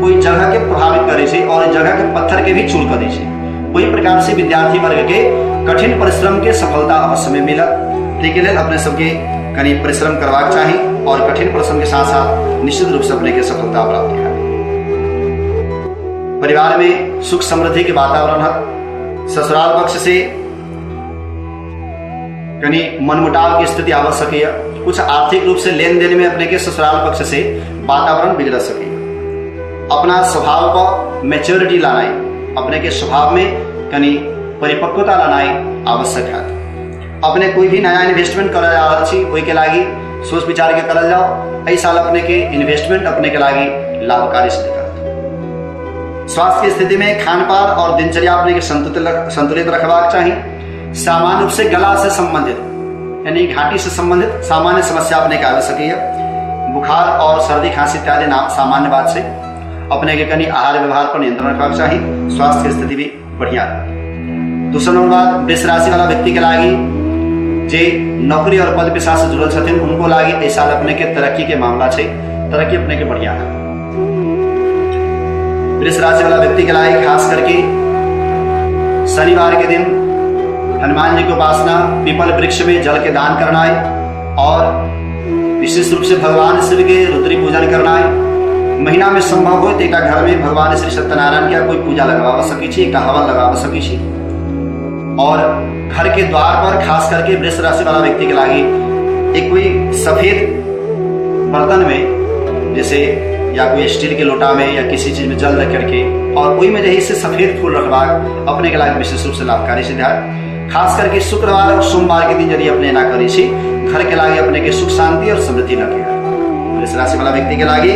कोई जगह के प्रभावित करे छै और जगह के पत्थर के भी चूर कर दै छै, ओहि प्रकार से विद्यार्थी वर्ग के कठिन परिश्रम के सफलता अवश्य में मिलत। ताहिके लेल अपने सबके कनि परिश्रम करबाक चाही और कठिन परिश्रम के साथ साथ निश्चित रूप से अपने के सफलता प्राप्ति है। परिवार में सुख समृद्धि के वातावरण है। ससुराल पक्ष से कनि मनमुटाव के स्थिति आबि सकैए। कुछ आर्थिक रूप से लेन then में अपने के ससुराल पक्ष से वातावरण बिगड़ सकैए। अपना स्वभाव पर मैच्योरिटी लानाइ, अपने के स्वभाव में कनि परिपक्वता लानाइ आवश्यक है। अपने कोई भी नया इन्वेस्टमेंट करल जा रहल छी ओहिके लागि सोच विचार के करल जाओ। एहि साल अपने के इन्वेस्टमेंट अपने के लागि लाभकारी सिद्ध करत। स्वास्थ्य के स्थिति में खान पान और दिनचर्या अपने के संतुलित रखबाक चाही। सामान्य रूप से गला से संबंधित यानी घाटी से संबंधित सामान्य समस्या अपने के आबि सकैए। बुखार और सर्दी खांसी इत्यादि नाम सामान्य बात छै। अपने के कनि आहार व्यवहार पर नियंत्रण रखबाक चाही। स्वास्थ्य के स्थिति भी बढ़िया रहत। दोसर नंबर बात, वृष राशि वाला व्यक्ति के लागी जे नौकरी और पद पेशा से जुड़ल छथिन उनको लागी एहि साल अपने के तरक्की के मामला छै, तरक्की अपने के बढ़िया है। वृष राशि वाला व्यक्ति के लागी खास करके शनिवार के दिन हनुमान जी की उपासना, पीपल वृक्ष में जल के दान करना है और विशेष रूप से भगवान शिव के रुद्री पूजन करना है। महीना में संभव हो तो एक घर में भगवान श्री सत्यनारायण के कोई पूजा लगवा सकी छी, एक हवन लगवा सकी छी। और घर के द्वार पर खास करके वृष राशि वाला व्यक्ति के लागी एक कोई सफेद बर्तन में जैसे या कोई स्टील के लोटा में या किसी चीज में जल रख करके और वही में जो है से सफेद फूल रखबाक अपने के लागी विशेष रूप से लाभकारी सिद्ध है। खास करके शुक्रवार और सोमवार के दिन यदि अपने एना करै छी घर के लागी अपने के सुख शांति और समृद्धि लगे। वृष राशि वाला व्यक्ति के लागी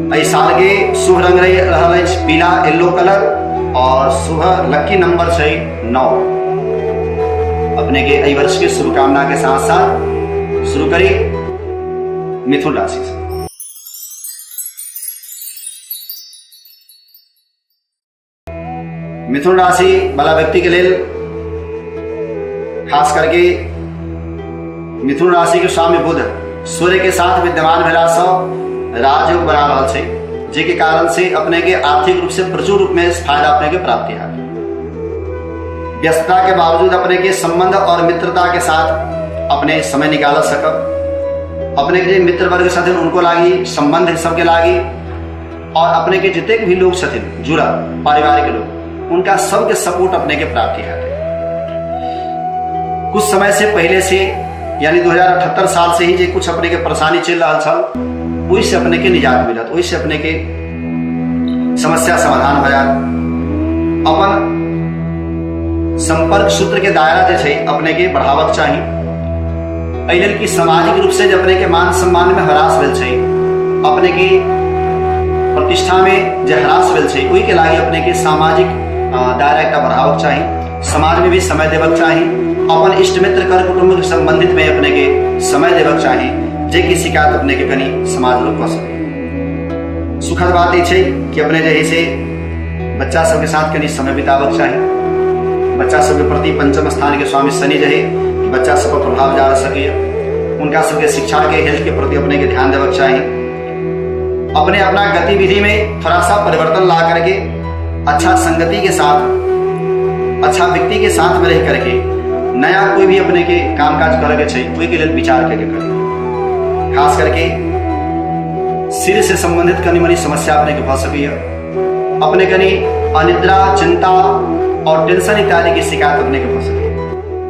एहि साल के शुभ रंग रहि रहल अछि पीला, येलो कलर और शुभ लकी नंबर छै 9। अपने के एहि वर्ष के शुभकामना के साथ साथ शुरू करी मिथुन राशि से। मिथुन राशि वाला व्यक्ति के लेल खास करके मिथुन राशि के स्वामी बुध सूर्य के साथ विद्यमान भेला से राजयोग बना रहल छै, जे के कारण से अपने के आर्थिक रूप से प्रचुर रूप में फायदा अपने के प्राप्ति है। व्यस्तता के बावजूद अपने के संबंध और मित्रता के साथ अपने समय निकाल सकब। अपने के जे मित्र वर्ग छथिन उनको लागी, संबंध सबके लागी और अपने के जतेक भी लोग छथिन जुड़ल पारिवारिक लोग, उनका सबके सपोर्ट अपने के प्राप्ति है। कुछ समय से पहले से यानी 2078 साल से ही जे कुछ अपने के परेशानी चल रहा छल, ओहि से अपने के निजात मिलत, ओहि से अपने के समस्या समाधान हो जात। अपन संपर्क सूत्र के दायरा जे छै अपने के बढ़ावक चाही, एहि लेल कि सामाजिक रूप से जे अपने के मान सम्मान में ह्रास भेल छै, अपने के प्रतिष्ठा में जे ह्रास भेल छै, ओहि के लागी अपने के सामाजिक दायरा एकटा बढ़ावक चाही, समाज में भी समय देवक चाही, अपन इष्ट मित्र कर कुटुम्ब के संबंधित में अपने के समय देवक चाही, जे कि शिकायत अपने के कनी समाज लोग कऽ सके। सुखद बात ई छै कि अपने जे है से बच्चा सबके साथ कनी समय बिताबक चाही। बच्चा सबके प्रति पंचम स्थान के स्वामी शनि जे है बच्चा सब पर प्रभाव जा सकैए। उनका सबके शिक्षा के हेल्थ के प्रति अपने के ध्यान देवक चाही। अपने अपना गतिविधि में थोड़ा सा परिवर्तन ला करके अच्छा संगति के साथ अच्छा व्यक्ति के साथ में रह करके नया कोई भी अपने के काम काज करे के छै ओहि के लेल विचार करके करी। खास करके सिर से संबंधित कनी मनी समस्या अपने के भऽ सकैए। अपने कनी अनिद्रा, चिंता और टेंशन इत्यादि की शिकायत अपने के भऽ सकैए।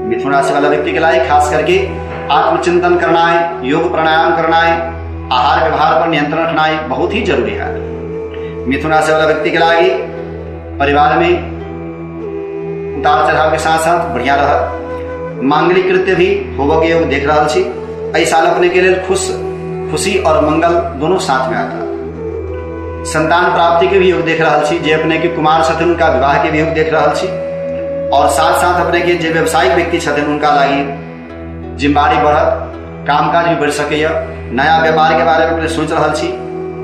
मिथुन राशि वाला व्यक्ति के लिए खास करके आत्मचिंतन करना है, योग प्राणायाम करना है, आहार व्यवहार पर नियंत्रण रखना है बहुत ही जरूरी है। मिथुन राशि वाला व्यक्ति के लिए परिवार में उतार चढ़ाव के साथ साथ बढ़िया रह। मांगलिक कृत्य भी होबऽ के योग देख रहा छी। एहि साल अपने के लेल खुशी और मंगल दोनों साथ में आता। संतान प्राप्ति के भी योग देख रहा छी। जे अपने के कुमार छथिन उनका विवाह के भी योग देख रहा छी और साथ साथ अपने के जे व्यवसायिक व्यक्ति छथिन उनका लागी जिम्मेदारी बढ़त, कामकाज भी बढ़ सकैए। नया व्यापार के बारे में अपने सोच रहा छी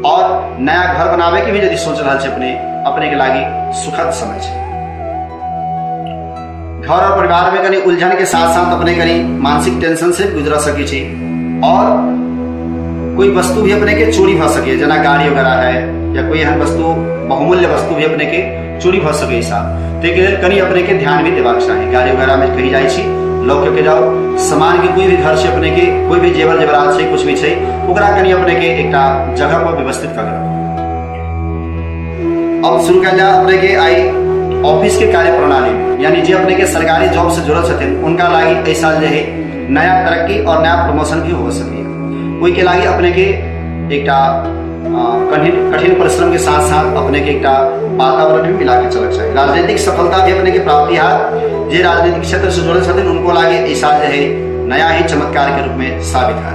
और नया घर बनावे के भी यदि सोच रहा छी अपने, अपने के लागी सुखद समय छै। घर और परिवार में कनी उलझन के साथ साथ अपने कनी मानसिक टेंशन से गुजर सके छी और कोई वस्तु भी अपने के चोरी भ सके, जेना गाड़ी वगैरह है या कोई एहन वस्तु, बहुमूल्य वस्तु भी अपने के चोरी भ सके साल। ताहिके लेल कनी अपने के ध्यान भी देबाक चाही। गाड़ी वगैरह में कहीं जाइ छी लॉक के जाओ, सामान के कोई भी घर से अपने के कोई भी जेवर जेवरात छै कुछ भी छै ओकरा कनी अपने के एकटा जगह पर व्यवस्थित कऽ के राखू। अब शुरू कयल जाय अपने के आई ऑफिस के कार्य प्रणाली में, यानी जे अपने के सरकारी जॉब से जुड़ल छथिन उनका लागी एहि साल जे है नया तरक्की और नया प्रमोशन भी हो सकैए। ओहिके लागी अपने के एकटा कठिन कठिन परिश्रम के साथ साथ अपने के एकटा वातावरण भी मिला के चलक चाही। राजनीतिक सफलता भी अपने के प्राप्ति है। जे राजनीतिक क्षेत्र से जुड़ल छथिन उनको लागे एहि साल जे है नया ही चमत्कार के रूप में साबित है।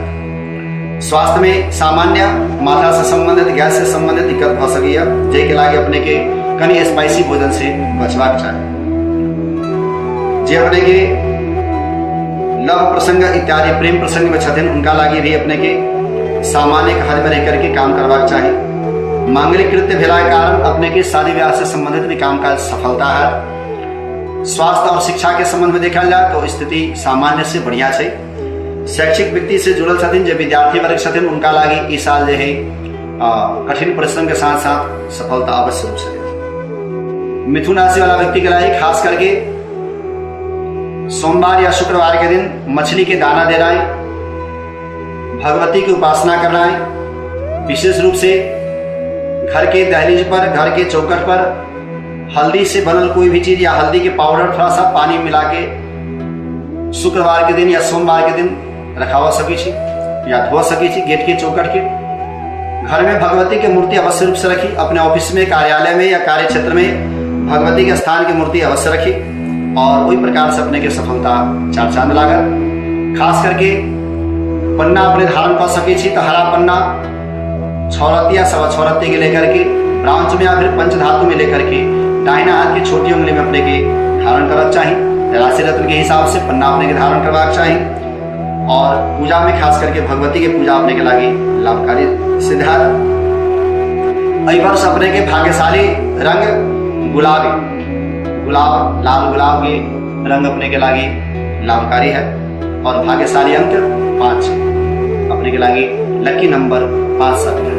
स्वास्थ्य में सामान्य माथा से संबंधित, गैस से संबंधित दिक्कत भऽ सकैए, जाहिके लागे अपने के कनि स्पाइसी भोजन से बचबाक चाही। जे अपने के लव प्रसंग इत्यादि प्रेम प्रसंग में छथिन उनका लागी भी अपने के सामान्य हद में रह करके काम करबाक चाही। मांगलिक कृत्य भेला के कारण अपने के शादी ब्याह से संबंधित भी कामकाज सफलता है। स्वास्थ्य और शिक्षा के संबंध में देखल जाए तो स्थिति सामान्य से बढ़िया छै। शैक्षिक व्यक्ति से जुड़ल छथिन जे विद्यार्थी वर्ग छथिन उनका लागी ई साल जे है कठिन परिश्रम के साथ साथ सफलता अवश्य रूप से देत। मिथुन राशि वाला व्यक्ति के लागी खास करके सोमवार या शुक्रवार के दिन मछली के दाना देना है, भगवती की उपासना करना है। विशेष रूप से घर के दहलीज पर, घर के चौखट पर हल्दी से बनल कोई भी चीज या हल्दी के पाउडर थोड़ा सा पानी मिला के शुक्रवार के दिन या सोमवार के दिन रखावा सकै छी या धो सकै छी गेट के चौखट के। घर में भगवती के मूर्ति अवश्य रूप से रखी। अपने ऑफिस में, कार्यालय में या कार्य क्षेत्र में भगवती के स्थान के मूर्ति अवश्य रखी और वही प्रकार से अपने के सफलता चार चांद लागत। खास करके पन्ना अपने धारण कर सके छी तो हरा पन्ना छौरत्ती या सवा छौरत्ती के लेकर के ब्रांच में या फिर पंचधातु में लेकर के दाहिना हाथ की छोटी उंगली में अपने के धारण करक चाही। राशि रत्न के हिसाब से पन्ना अपने के धारण करबाक चाही और पूजा में खास करके भगवती के पूजा अपने के लागी लाभकारी सिद्ध है। एहि वर्ष अपने के भाग्यशाली रंग गुलाबी, गुलाब, लाल गुलाब के रंग अपने के लागी लाभकारी है और भाग्यशाली अंक 5 है। अपने के लागी लकी नंबर 5 साबित है।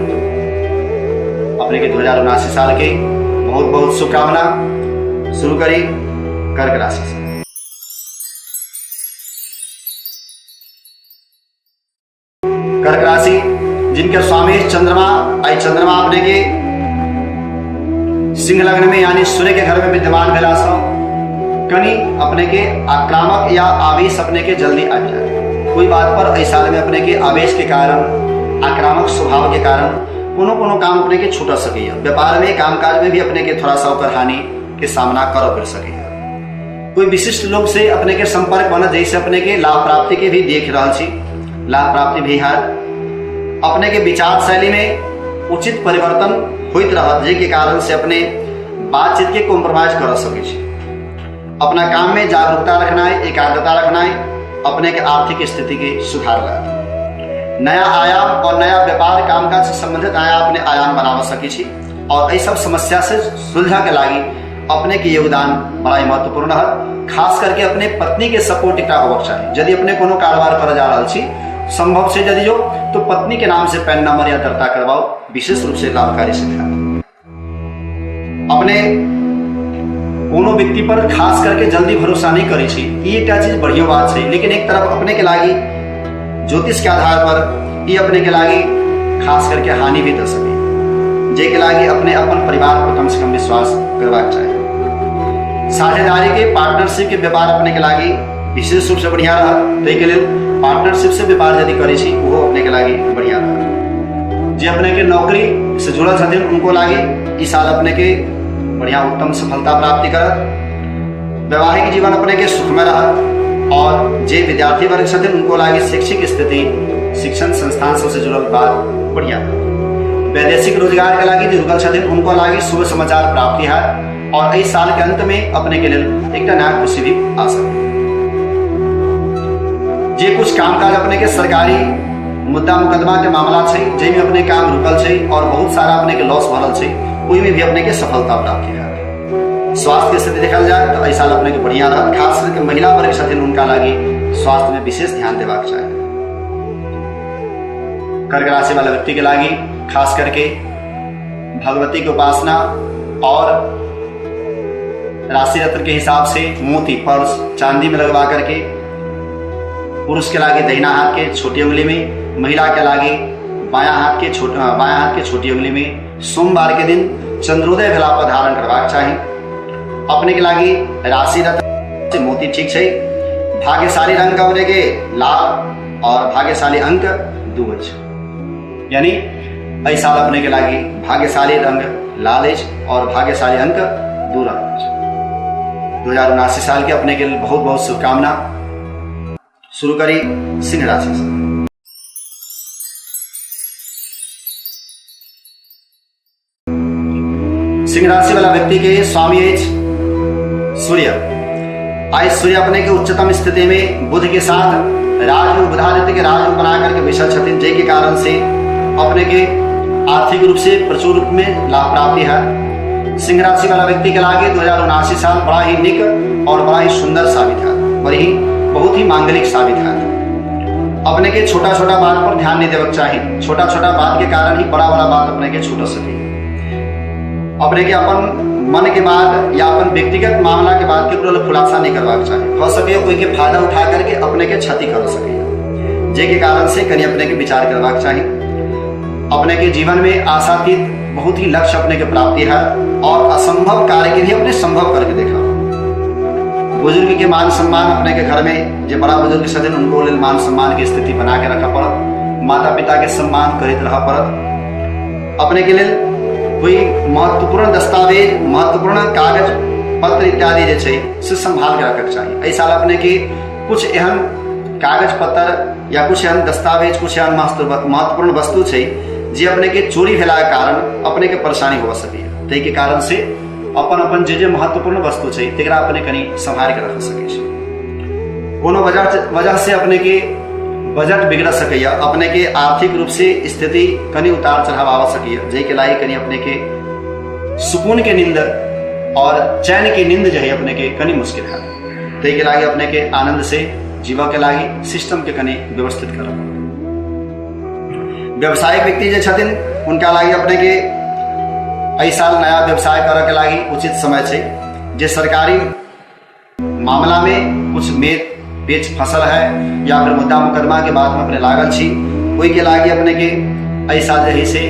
अपने के 2079 साल के बहुत बहुत शुभकामना। शुरू करी कर्क राशि से। कर्क राशि जिनके स्वामी चंद्रमा, आई चंद्रमा अपने के सिंह लग्न में यानी सूर्य के घर में विद्यमान भेला सँ कनि अपने के आक्रामक या आवेश अपने के जल्दी आबि जाए। कोई बात पर एहि साल में अपने के आवेश के कारण, आक्रामक स्वभाव के कारण कोनो कोनो काम अपने के छूट सकैया। व्यापार में, कामकाज में भी अपने के थोड़ा सा ओकर हानि के सामना करऽ पड़ि सकैया। कोई विशिष्ट लोग से अपने के संपर्क बनत जैसे अपने के लाभ प्राप्ति के भी देख रहल छी, लाभ प्राप्ति भी है। अपने के विचार शैली में उचित परिवर्तन होइत रहत, जाहिके कारण से अपने बातचीत के कॉम्प्रोमाइज कर सकै छी। अपना काम में जागरूकता रखनाइ, एकाग्रता रखनाइ अपने के आर्थिक स्थिति के सुधार लायत। नया आयाम और नया व्यापार कामकाज से संबंधित नया अपने आयाम बनावा सकै छी और एहि सब समस्या से सुलझा के लागी अपने के योगदान बड़ा ही महत्वपूर्ण है। खास करके अपने पत्नी के सपोर्ट एकटा होबाक चाही। यदि अपने कोनो कारोबार करऽ जा रहल छी, संभव से यदि जो तो पत्नी के नाम से पैन नंबर या दर्ता करवाओ, विशेष रूप से लाभकारी सिद्ध है। अपने कोनो व्यक्ति पर खास करके जल्दी भरोसा नहीं करै छी, ई एकटा चीज बढ़िया बात छै। लेकिन एक तरफ अपने के लागी ज्योतिष के आधार पर ई अपने के लागी खास करके हानि भी दे सके, जाहिके लागी अपने अपन परिवार पर कम से कम विश्वास करबाक चाही। साझेदारी के, पार्टनरशिप के व्यापार अपने के लागी विशेष रूप से बढ़िया रहत, ताहिके लेल पार्टनरशिप से व्यापार यदि करै छी ओहो अपने के लागी बढ़िया रहत। जे अपने के नौकरी से जुड़ल छथिन उनको लागी ई साल अपने के बढ़िया उत्तम सफलता प्राप्ति करत। वैवाहिक जीवन अपने के सुखमय रहत और जे विद्यार्थी वर्ग छथिन उनको लागी शैक्षिक स्थिति, शिक्षण संस्थान सबसे जुड़ल बात बढ़िया रहत। वैदेशिक रोजगार के लागी जे रुकल छथिन उनको लागी शुभ समाचार प्राप्ति है और एहि साल के अंत में अपने के लेल एकटा नया खुशी भी आ सके। जे कुछ कामकाज अपने के सरकारी मुद्दा मुकदमा के मामला छै जाहिमे अपने काम रुकल छै और बहुत सारा अपने के लॉस भरल छै, ओहिमे भी अपने के सफलता प्राप्ति है। स्वास्थ्य के स्थिति देखल जाए तो एहि साल अपने के बढ़िया रहत। खास करके महिला वर्ग छथिन उनका लागी स्वास्थ्य में विशेष ध्यान देबाक चाही। कर्क राशि वाला व्यक्ति के लागी खास करके भगवती के उपासना और राशि रत्न के हिसाब से मोती पर्स चांदी में लगवा करके पुरुष के लागे दहिना हाथ के छोटी उंगली में, महिला के लागे बायां हाथ के छोट बायां हाथ के छोटी उंगली में सोमवार के दिन चंद्रोदय भेला पर धारण करबाक चाही। अपने के लागी राशि रत्न से मोती ठीक छै। भाग्यशाली रंग अपने के लाल और भाग्यशाली अंक 2 अछि, यानी एहि साल अपने के लागी भाग्यशाली रंग लाल अछि और भाग्यशाली अंक 2 रहल अछि। 2079 साल के अपने के लेल बहुत बहुत शुभकामना। शुरू करी सिंह राशि से। सिंह राशि वाला व्यक्ति के स्वामी अछि सूर्य। आइ सूर्य अपने के उच्चतम स्थिति में बुध के साथ राजयोग, बुधादित्य के राजयोग बना करके बैसल छथिन, जाहि के कारण से अपने के आर्थिक रूप से प्रचुर रूप में लाभ प्राप्ति है। सिंह राशि वाला व्यक्ति के लागे 2079 साल बड़ा ही निक और बड़ा ही सुंदर साबित है, बड़ी ही बहुत ही मांगलिक साबित है। अपने के छोटा छोटा बात पर ध्यान नहीं देवक चाही। छोटा छोटा बात के कारण ही बड़ा बड़ा बात अपने के छूट सके। अपने के अपन मन के बात या अपन व्यक्तिगत मामला के बात के केकरो खुलासा नहीं करवाक चाही। हो सके कोई के फायदा उठा करके अपने के क्षति कर सके, जे के कारण से कहीं अपने के विचार करवाक चाही। अपने के जीवन में आशातीत बहुत ही लक्ष्य अपने के प्राप्ति है और असंभव कार्य के भी अपने संभव करके देखा। बुजुर्ग के मान सम्मान अपने के घर में जे बड़ा बुजुर्ग छथिन उनको लेल मान सम्मान के स्थिति बना के रखा पड़त। माता पिता के सम्मान करैत रह पड़त। अपने के लेल कोई महत्वपूर्ण दस्तावेज, महत्वपूर्ण कागज पत्र इत्यादि जे छै से संभाल के रखक चाही। एहि साल अपने के कुछ एहन कागज पत्र या कुछ एहन दस्तावेज, कुछ एहन महत्वपूर्ण वस्तु छै जे अपने के चोरी भेला के कारण अपने के परेशानी हो सकैए। ताहि के कारण से अपन अपन जे जे महत्वपूर्ण वस्तु छै तकरा अपने कनि सम्हारि कऽ रख सकै छी। कोनो वजह वजह से अपने के बजट बिगड़ सकैए, अपने के आर्थिक रूप से स्थिति कनि उतार चढ़ाव आबि सकैए, जाहिके लागि कनि अपने के सुकून के नींद और चैन के नींद जे है अपने के कनि मुश्किल है। ताहिके लागि अपने के आनंद से जीवऽ के लागि सिस्टम के कनि व्यवस्थित करऽ पड़त। व्यावसायिक व्यक्ति जे छथिन हुनका लागि अपने के एहि साल नया व्यवसाय करऽ के लागि उचित समय छै। जे सरकारी मामला में कुछ मेद पेच फसल है या फिर मुद्दा मुकदमा के बात में अपने लागल छी, ओहिके लागि अपने के एहि साल जे है से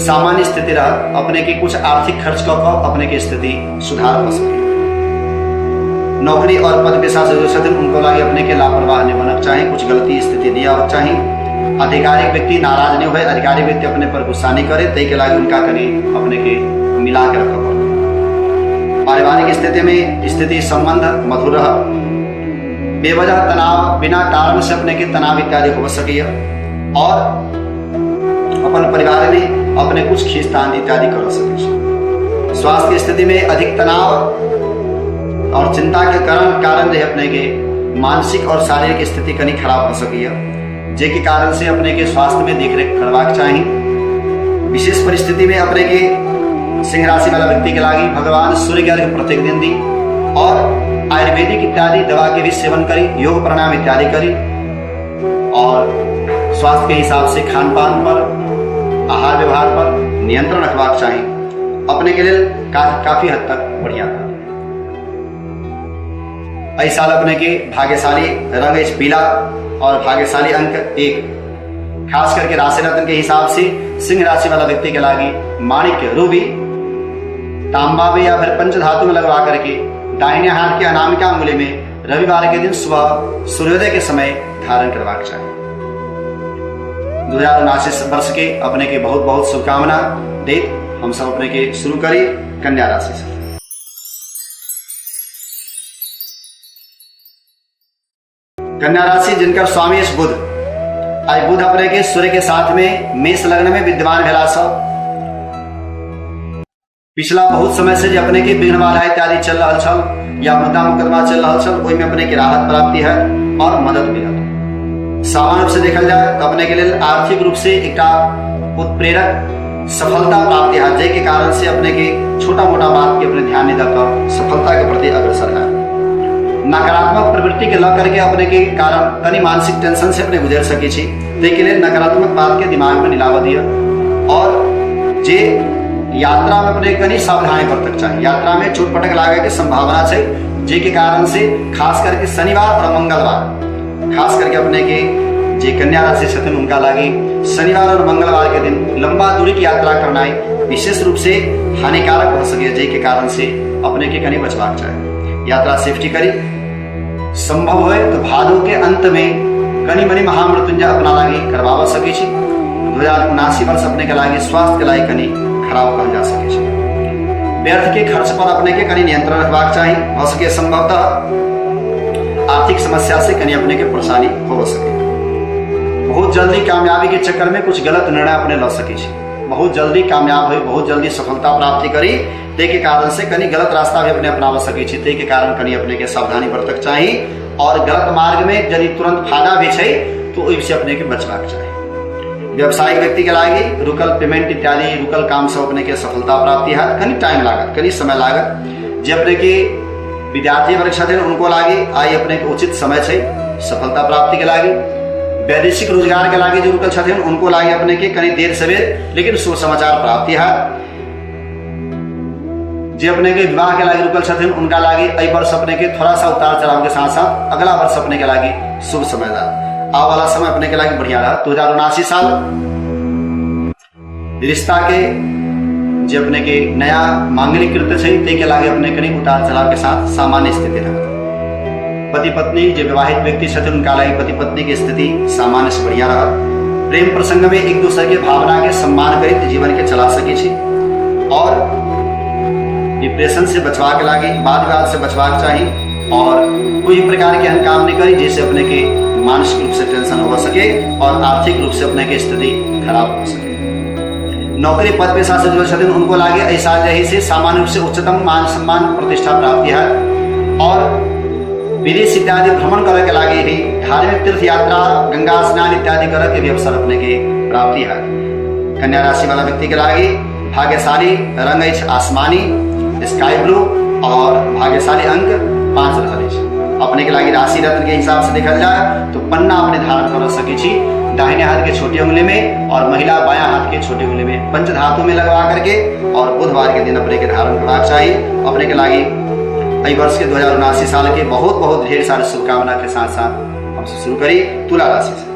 सामान्य स्थिति रहत। अपने के कुछ आर्थिक खर्च कऽ कऽ अपने के स्थिति सुधार भऽ सकै। नौकरी और पद पेशा से जो छथिन उनको लागि अपने के लापरवाह नहीं बनक चाही, कुछ गलती स्थिति नहीं आबक चाही। आधिकारिक व्यक्ति नाराज नहीं होए, अधिकारी व्यक्ति अपने पर गुस्सा नहीं करे, ताहि के लागि उनका कनि अपने के मिला के रखऽ पड़त। पारिवारिक स्थिति में स्थिति संबंध मधुर रह। बेवजह तनाव, बिना कारण से अपने के तनाव इत्यादि हो सकैए और अपन परिवार में अपने कुछ खींचतान इत्यादि कर सकै छै। स्वास्थ्य के स्थिति में अधिक तनाव और चिंता के कारण कारण जे अपने के मानसिक और शारीरिक स्थिति कनि खराब हो सकैए, जाहिके कारण से अपने के स्वास्थ्य में देखरेख करबाक चाही। विशेष परिस्थिति में अपने के सिंह राशि वाला व्यक्ति के लागि भगवान सूर्य के अर्घ प्रत्येक दिन दी और आयुर्वेदिक इत्यादि दवा के भी सेवन करी, योग प्राणायाम इत्यादि करी और स्वास्थ्य के हिसाब से खान पान पर, आहार व्यवहार पर नियंत्रण रखबाक चाही। अपने के लेल काफी हद तक बढ़िया था। एहि साल अपने के भाग्यशाली रंग अछि पीला और भाग्यशाली अंक 1। खास करके राशि रत्न के हिसाब से सिंह राशि वाला व्यक्ति के लागी माणिक्य रूबी तांबा में या फिर पंचधातु में लगवा करके दाहिने हाथ के अनामिका अंगुली में रविवार के दिन सुबह सूर्योदय के समय धारण करवाक चाही। 2079 वर्ष के अपने के बहुत बहुत शुभकामना देत हम सब अपने के शुरू करी कन्या राशि से। कन्या राशि जिनकर स्वामी अछि बुध, आइ बुध अपने के सूर्य के साथ में मेष लग्न में विद्यमान भेला सँ पिछला बहुत समय से जे अपने के विघ्न बाधा इत्यादि चल रहल छल या मुद्दा मुकदमा चल रहल छल, ओहिमे अपने के राहत प्राप्ति है और मदद मिलत। सामान्य रूप से देखल जाए तो अपने के लेल आर्थिक रूप से एकटा उत्प्रेरक सफलता प्राप्ति है, जाहि के कारण से अपने के छोटा मोटा बात के अपने ध्यान नहीं दकर सफलता के प्रति अग्रसर है। नकारात्मक प्रवृत्ति के ल करके अपने के कारण कनि मानसिक टेंशन से अपने गुजर सके छी, ताहि के लेल नकारात्मक बात के दिमाग में निलाव दिया और जे यात्रा में अपने कनि सावधानी बरतक चाही। यात्रा में चोट पटक लागे के संभावना छै, जाहि के कारण से खास करके शनिवार और मंगलवार, खास करके अपने के जे कन्या राशि छथिन उनका लागी शनिवार और मंगलवार के दिन लंबा दूरी की यात्रा करना विशेष रूप से हानिकारक हो सके, जाहि के कारण से अपने के कनि बचबाक चाही। यात्रा सेफ्टी करी, संभव होए तो भादो के अंत में कनि मनि महामृत्युंजय अपना लागी करवावा सके छी। 2079 वर्ष अपने के लागी स्वास्थ्य के लागी कनि खराब कहल जा सके छै। व्यर्थ के खर्च पर अपने के कनि नियंत्रण रखबाक चाही, भऽ सके संभवतः आर्थिक समस्या से कनि अपने के परेशानी हो सके। बहुत जल्दी कामयाबी के चक्कर में कुछ गलत निर्णय अपने ल सके छी। बहुत जल्दी कामयाब हो, बहुत जल्दी सफलता प्राप्ति करी, ताहि के कारण से कनि गलत रास्ता भी अपने अपनाव सके छी, ताहि के कारण कनि अपने के सावधानी बरतक चाही और गलत मार्ग में यदि तुरंत फायदा भी छै तो ओहि से अपने के बचबाक चाही। व्यावसायिक व्यक्ति के लागि रुकल पेमेंट इत्यादि रुकल काम सब अपने के सफलता प्राप्ति हैत, कनि टाइम लागत, कनि समय लागत। जे अपने के विद्यार्थी वर्ग छथिन उनको लागि आइ अपने के उचित समय छै सफलता प्राप्ति के लागि। वैदेशिक रोजगार के लागि जो रुकल छथिन उनको लागि अपने के कनि देर सवेर लेकिन शुभ समाचार प्राप्ति हैत। जे अपने के विवाह के लागि रुकल छथिन उनका लागि एहि वर्ष अपने के थोड़ा सा उतार चढ़ाव के साथ साथ अगला वर्ष अपने के लागि शुभ समय रहा। आव वाला समय अपने के लागि बढ़िया रहा। 2079 साल रिश्ता के जे अपने के नया मांगलिक कृत्य छै ताहि के लागि अपने कनि उतार चढ़ाव के साथ सामान्य स्थिति रहत। पति पत्नी जे विवाहित व्यक्ति छथिन उनका लागि पति पत्नी के स्थिति सामान्य से बढ़िया रहत। प्रेम प्रसंग में एक दूसरे के भावना के सम्मान करैत जीवन के चला सकै छी और डिप्रेशन से बचबाक लागि, वाद विवाद से बचबाक चाही और कोई प्रकार के एहन काम नहीं करी जैसे अपने के मानसिक रूप से टेंशन हो सके और आर्थिक रूप से अपने के स्थिति खराब हो सके। नौकरी पद पेशा से जुड़ल छथिन उनको लागे एहि साल जे है से सामान्य रूप से उच्चतम मान सम्मान प्रतिष्ठा प्राप्ति है और विदेश इत्यादि भ्रमण करे के लागे भी धार्मिक तीर्थ यात्रा, गंगा स्नान इत्यादि करे के भी अवसर अपने के प्राप्ति है। कन्या राशि वाला व्यक्ति के लागे भाग्यशाली रंग अछि आसमानी स्काई ब्लू और भाग्यशाली अंक 5 रहल अछि। अपने के लागे राशि रत्न के हिसाब से देखल जाए तो पन्ना अपने धारण कर सके छी दाहिने हाथ के छोटी उंगली में और महिला बायां हाथ के छोटी उंगली में पंच धातु में लगवा करके और बुधवार के दिन अपने के धारण करबाक चाहिए। अपने के लागे एहि वर्ष के 2079 साल के बहुत बहुत ढेर सारे शुभकामना के साथ साथ हम शुरू करी तुला राशि से।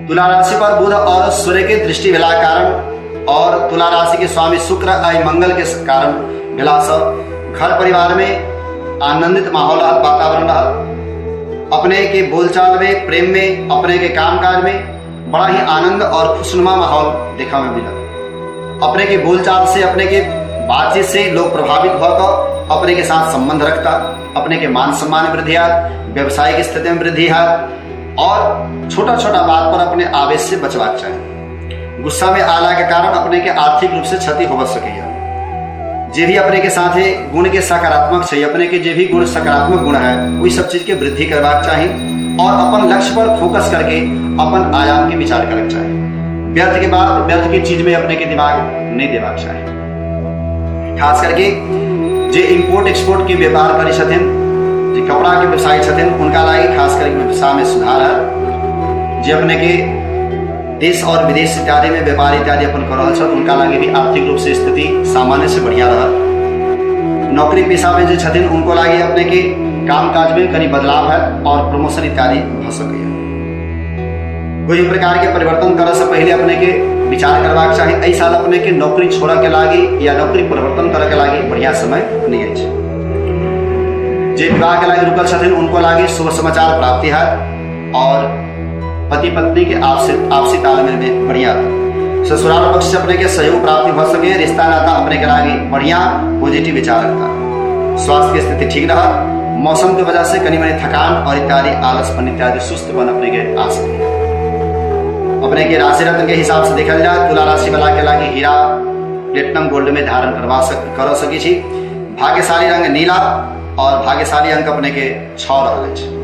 तुला राशि पर बुध और सूर्य के दृष्टि भेला कारण और तुला राशि के स्वामी शुक्र आ मंगल के कारण भेला से घर परिवार में आनंदित माहौल रहत, वातावरण रहत। अपने के बोलचाल में, प्रेम में, अपने के कामकाज में बड़ा ही आनंद और खुशनुमा माहौल देखा में मिलत। अपने के बोलचाल से, अपने के बातचीत से लोग प्रभावित होकर अपने के साथ संबंध रखता, अपने के मान सम्मान में वृद्धि हैत, व्यवसायिक स्थिति में वृद्धि हैत और छोटा छोटा बात पर अपने आवेश से बचबाक चाही। गुस्सा में आला के कारण अपने के आर्थिक रूप से क्षति हो सकैया। जे भी अपने के साथे गुण के सकारात्मक छै, अपने के जे भी गुण सकारात्मक गुण है, ओहि सब चीज के वृद्धि करबाक चाही और अपन लक्ष्य पर फोकस करके अपन आयाम के विचार करके चाही। व्यर्थ के बात, व्यर्थ के चीज में अपने के दिमाग नहीं देबाक चाही। खास करके जे इम्पोर्ट एक्सपोर्ट के व्यापार करै छथिन, जे कपड़ा के व्यवसायी छथिन, उनका लागि खास करके व्यवसाय में सुधार है। जे अपने के देश और विदेश इत्यादि में व्यापार इत्यादि अपन कर रहल छथि, उनका लागि भी आर्थिक रूप से स्थिति सामान्य से बढ़िया रहत। नौकरी पेशा में जे छथिन उनको लागि अपने के काम काज में कनी बदलाव है और प्रमोशन इत्यादि भ सकैया। कोई भी प्रकार के परिवर्तन करे से पहले अपने के विचार करबाक चाही। एहि साल अपने के नौकरी छोड़ऽ के लागी या नौकरी परिवर्तन करे के लागी बढ़िया समय नहीं अछि। जे विवाह के लागी रुकल छथिन उनको लागी शुभ समाचार प्राप्ति है और पति पत्नी के आपसी आपसी तालमेल में बढ़िया रहत। ससुराल पक्ष से अपने के सहयोग प्राप्ति भ सके। रिश्ता नाता अपने के लागी बढ़िया पॉजिटिव विचार रखता। स्वास्थ्य के स्थिति ठीक रहत। मौसम के वजह से कनी मनी थकान और इत्यादि आलसपन इत्यादि सुस्तपन अपने के आ सके। अपने के राशि रत्न के हिसाब से देखल जाए तुला राशि वाला के लागी हीरा प्लेटिनम गोल्ड में धारण करवा सक कर सकी छी। भाग्यशाली रंग नीला और भाग्यशाली अंक अपने के 6 रहल अछि।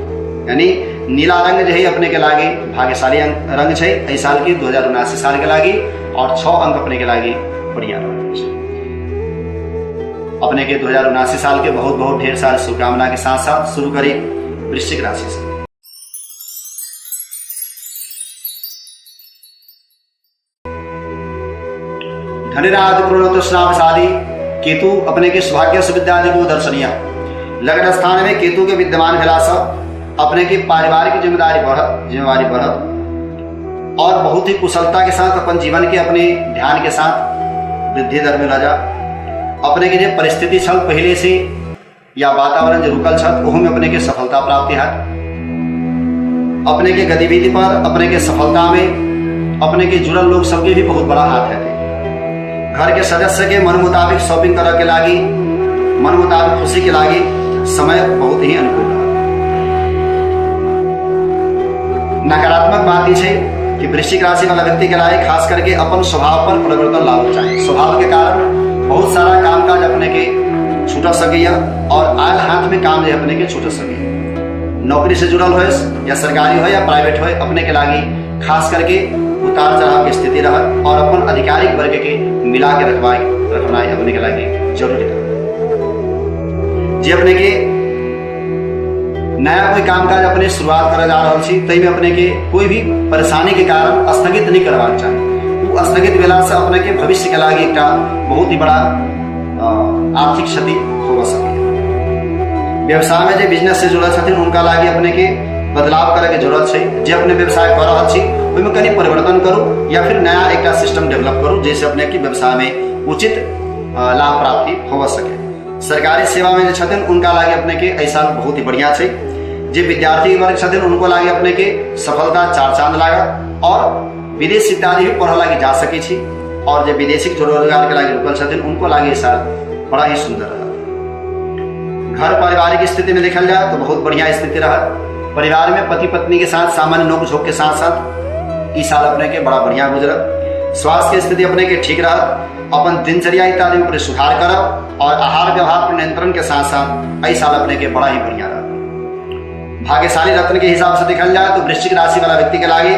यानी नीला रंग जे है अपने के लागी भाग्यशाली अंक रंग छै एहि साल के 2079 साल के लागी और 6 अंक अपने के लागी बढ़िया रहल अछि। अपने के 2079 साल के बहुत बहुत ढेर सारे शुभकामना के साथ साथ शुरू करी वृश्चिक राशि से। धनिराज पूर्णतृष्णावसादी केतु अपने के सौभाग्य सुविद्या आदि को दर्शनीय लग्न स्थान में केतु के विद्यमान भेला से अपने के पारिवारिक जिम्मेदारी बढ़त और बहुत ही कुशलता के साथ अपन जीवन के अपने ध्यान के साथ वृद्धि दर में ल जा। अपने के जे परिस्थिति छल पहले से या वातावरण जे रुकल छल ओहू में अपने के सफलता प्राप्ति हैत। अपने के गतिविधि पर अपने के सफलता में अपने के जुड़ल लोग सबके भी बहुत बड़ा हाथ है। घर के सदस्य के मन मुताबिक शॉपिंग करे के लागी, मन मुताबिक खुशी के लागी समय बहुत ही अनुकूल रहा। नकारात्मक बात ई छै कि वृश्चिक राशि वाला व्यक्ति के लागी खास करके अपन स्वभाव पर परिवर्तन लाबऽ चाही। स्वभाव के कारण बहुत सारा काम काज अपने के छूट सकैया और आयल हाथ में काम जे अपने के छूट सकैया। नौकरी से जुड़ल हो या सरकारी हो या प्राइवेट हो, अपने के लागी खास करके उतार चढ़ाव के स्थिति रहत और अपन आधिकारिक वर्ग के मिला के रखनाइ अपने के लागी जरूरी रहत। जे अपने के नया कोई काम काज अपने शुरुआत करे जा रहल छी ताहिमे अपने के कोई भी परेशानी के कारण स्थगित नहीं करबाक चाही। ओ स्थगित भेला से अपने के भविष्य के लागी एकटा बहुत ही बड़ा आर्थिक क्षति हो सकैया। व्यवसाय में जे बिजनेस से जुड़ल छथिन उनका लागी अपने के बदलाव करे के जरूरत छै। जे अपने व्यवसाय कर रहल छी ओहिमे कनि परिवर्तन करू या फिर नया एकटा सिस्टम डेवलप करू जैसे अपने के व्यवसाय में उचित लाभ प्राप्ति हो सके। सरकारी सेवा में जे छथिन उनका लागी अपने के एहि साल बहुत ही बढ़िया छै। जे विद्यार्थी वर्ग छथिन उनको लागी अपने के सफलता चार चांद लागत और विदेश इत्यादि भी पढ़ऽ लागी जा सकै छी और जे विदेशी रोजगार के लागी रुकल छथिन उनको लागी ई साल बड़ा ही सुंदर रहत। घर पारिवारिक स्थिति में देखल जाए तो बहुत बढ़िया स्थिति रहत। परिवार में पति पत्नी के साथ सामान्य नोक झोंक के साथ साथ ई साल अपने के बड़ा बढ़िया गुजरत। स्वास्थ्य के स्थिति अपने के ठीक रहत। अपन दिनचर्या इत्यादि में सुधार करब और आहार व्यवहार पर नियंत्रण के साथ साथ एहि साल अपने के बड़ा ही बढ़िया रहत। भाग्यशाली रत्न के हिसाब से देखल जाए तो वृश्चिक राशि वाला व्यक्ति के लागे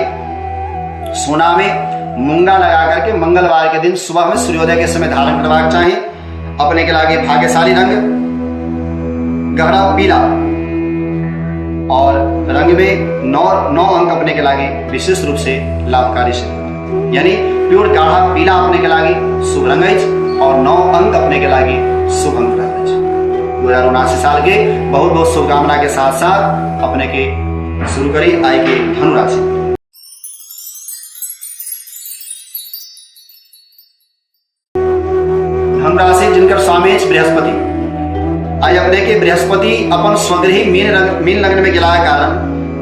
सोना में मूंगा लगा करके मंगलवार के दिन सुबह में सूर्योदय के समय धारण करवाक चाहिए। अपने के लागे भाग्यशाली रंग गहरा पीला और रंग में नौ नौ अंक अपने के लागे विशेष रूप से लाभकारी सिद्ध होता। यानी प्योर गाढ़ा पीला अपने के लागे शुभ रंग अछि और 9 अंक अपने के लागे शुभ अंक रहल अछि। 2079 साल के बहुत बहुत शुभकामना के साथ साथ अपने के शुरू करी आय के धनु राशि। धनु राशि जिनकर स्वामी अछि बृहस्पति, आइ अपने के बृहस्पति अपन स्वगृही मीन लग्न में गेला के कारण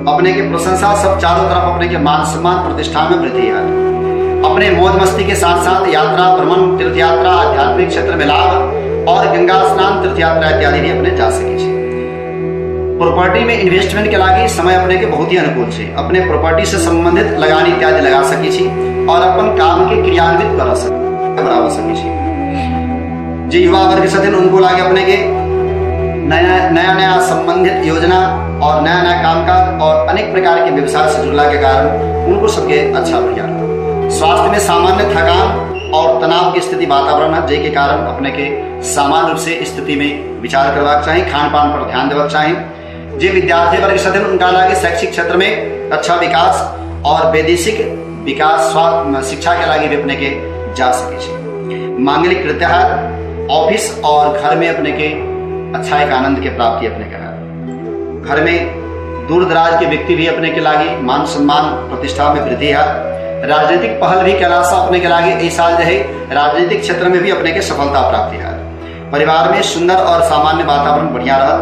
अपने के प्रशंसा सब चारों तरफ अपने के मान सम्मान प्रतिष्ठा में वृद्धि है। अपने मौज मस्ती के साथ साथ यात्रा भ्रमण तीर्थ यात्रा आध्यात्मिक क्षेत्र में लाभ और गंगा स्नान तीर्थ यात्रा इत्यादि भी अपने जा सके छे। प्रॉपर्टी में इन्वेस्टमेंट के लागी समय अपने के बहुत ही अनुकूल छे। अपने प्रॉपर्टी से संबंधित लगानी इत्यादि लगा सके छी और अपन काम के क्रियान्वित कर सके बढ़ावा सके छी। जे युवा वर्ग छथिन उनको लागे अपने के नया नया नया संबंधित योजना और नया नया कामकाज और अनेक प्रकार के व्यवसाय से जुड़ला के कारण उनको सबके अच्छा बढ़िया। स्वास्थ्य में सामान्य थकान और तनाव की स्थिति वातावरण है, जाहि के कारण अपने के सामान्य रूप से स्थिति में विचार करबाक चाही, खान पान पर ध्यान देबाक चाही। जे विद्यार्थी वर्ग छथिन उनका लागे शैक्षिक क्षेत्र में अच्छा विकास और वैदेशिक विकास शिक्षा के लागे भी अपने के जा सके छे। मांगलिक कृत्य है, ऑफिस और घर में अपने के अच्छा एक आनंद के प्राप्ति अपने के है। घर में दूर दराज के व्यक्ति भी अपने के लागे मान सम्मान प्रतिष्ठा में वृद्धि है। राजनीतिक पहल भी कैलासा अपने के लागे इस साल जो है राजनीतिक क्षेत्र में भी अपने के सफलता प्राप्ति है। परिवार में सुंदर और सामान्य वातावरण बढ़िया रहा।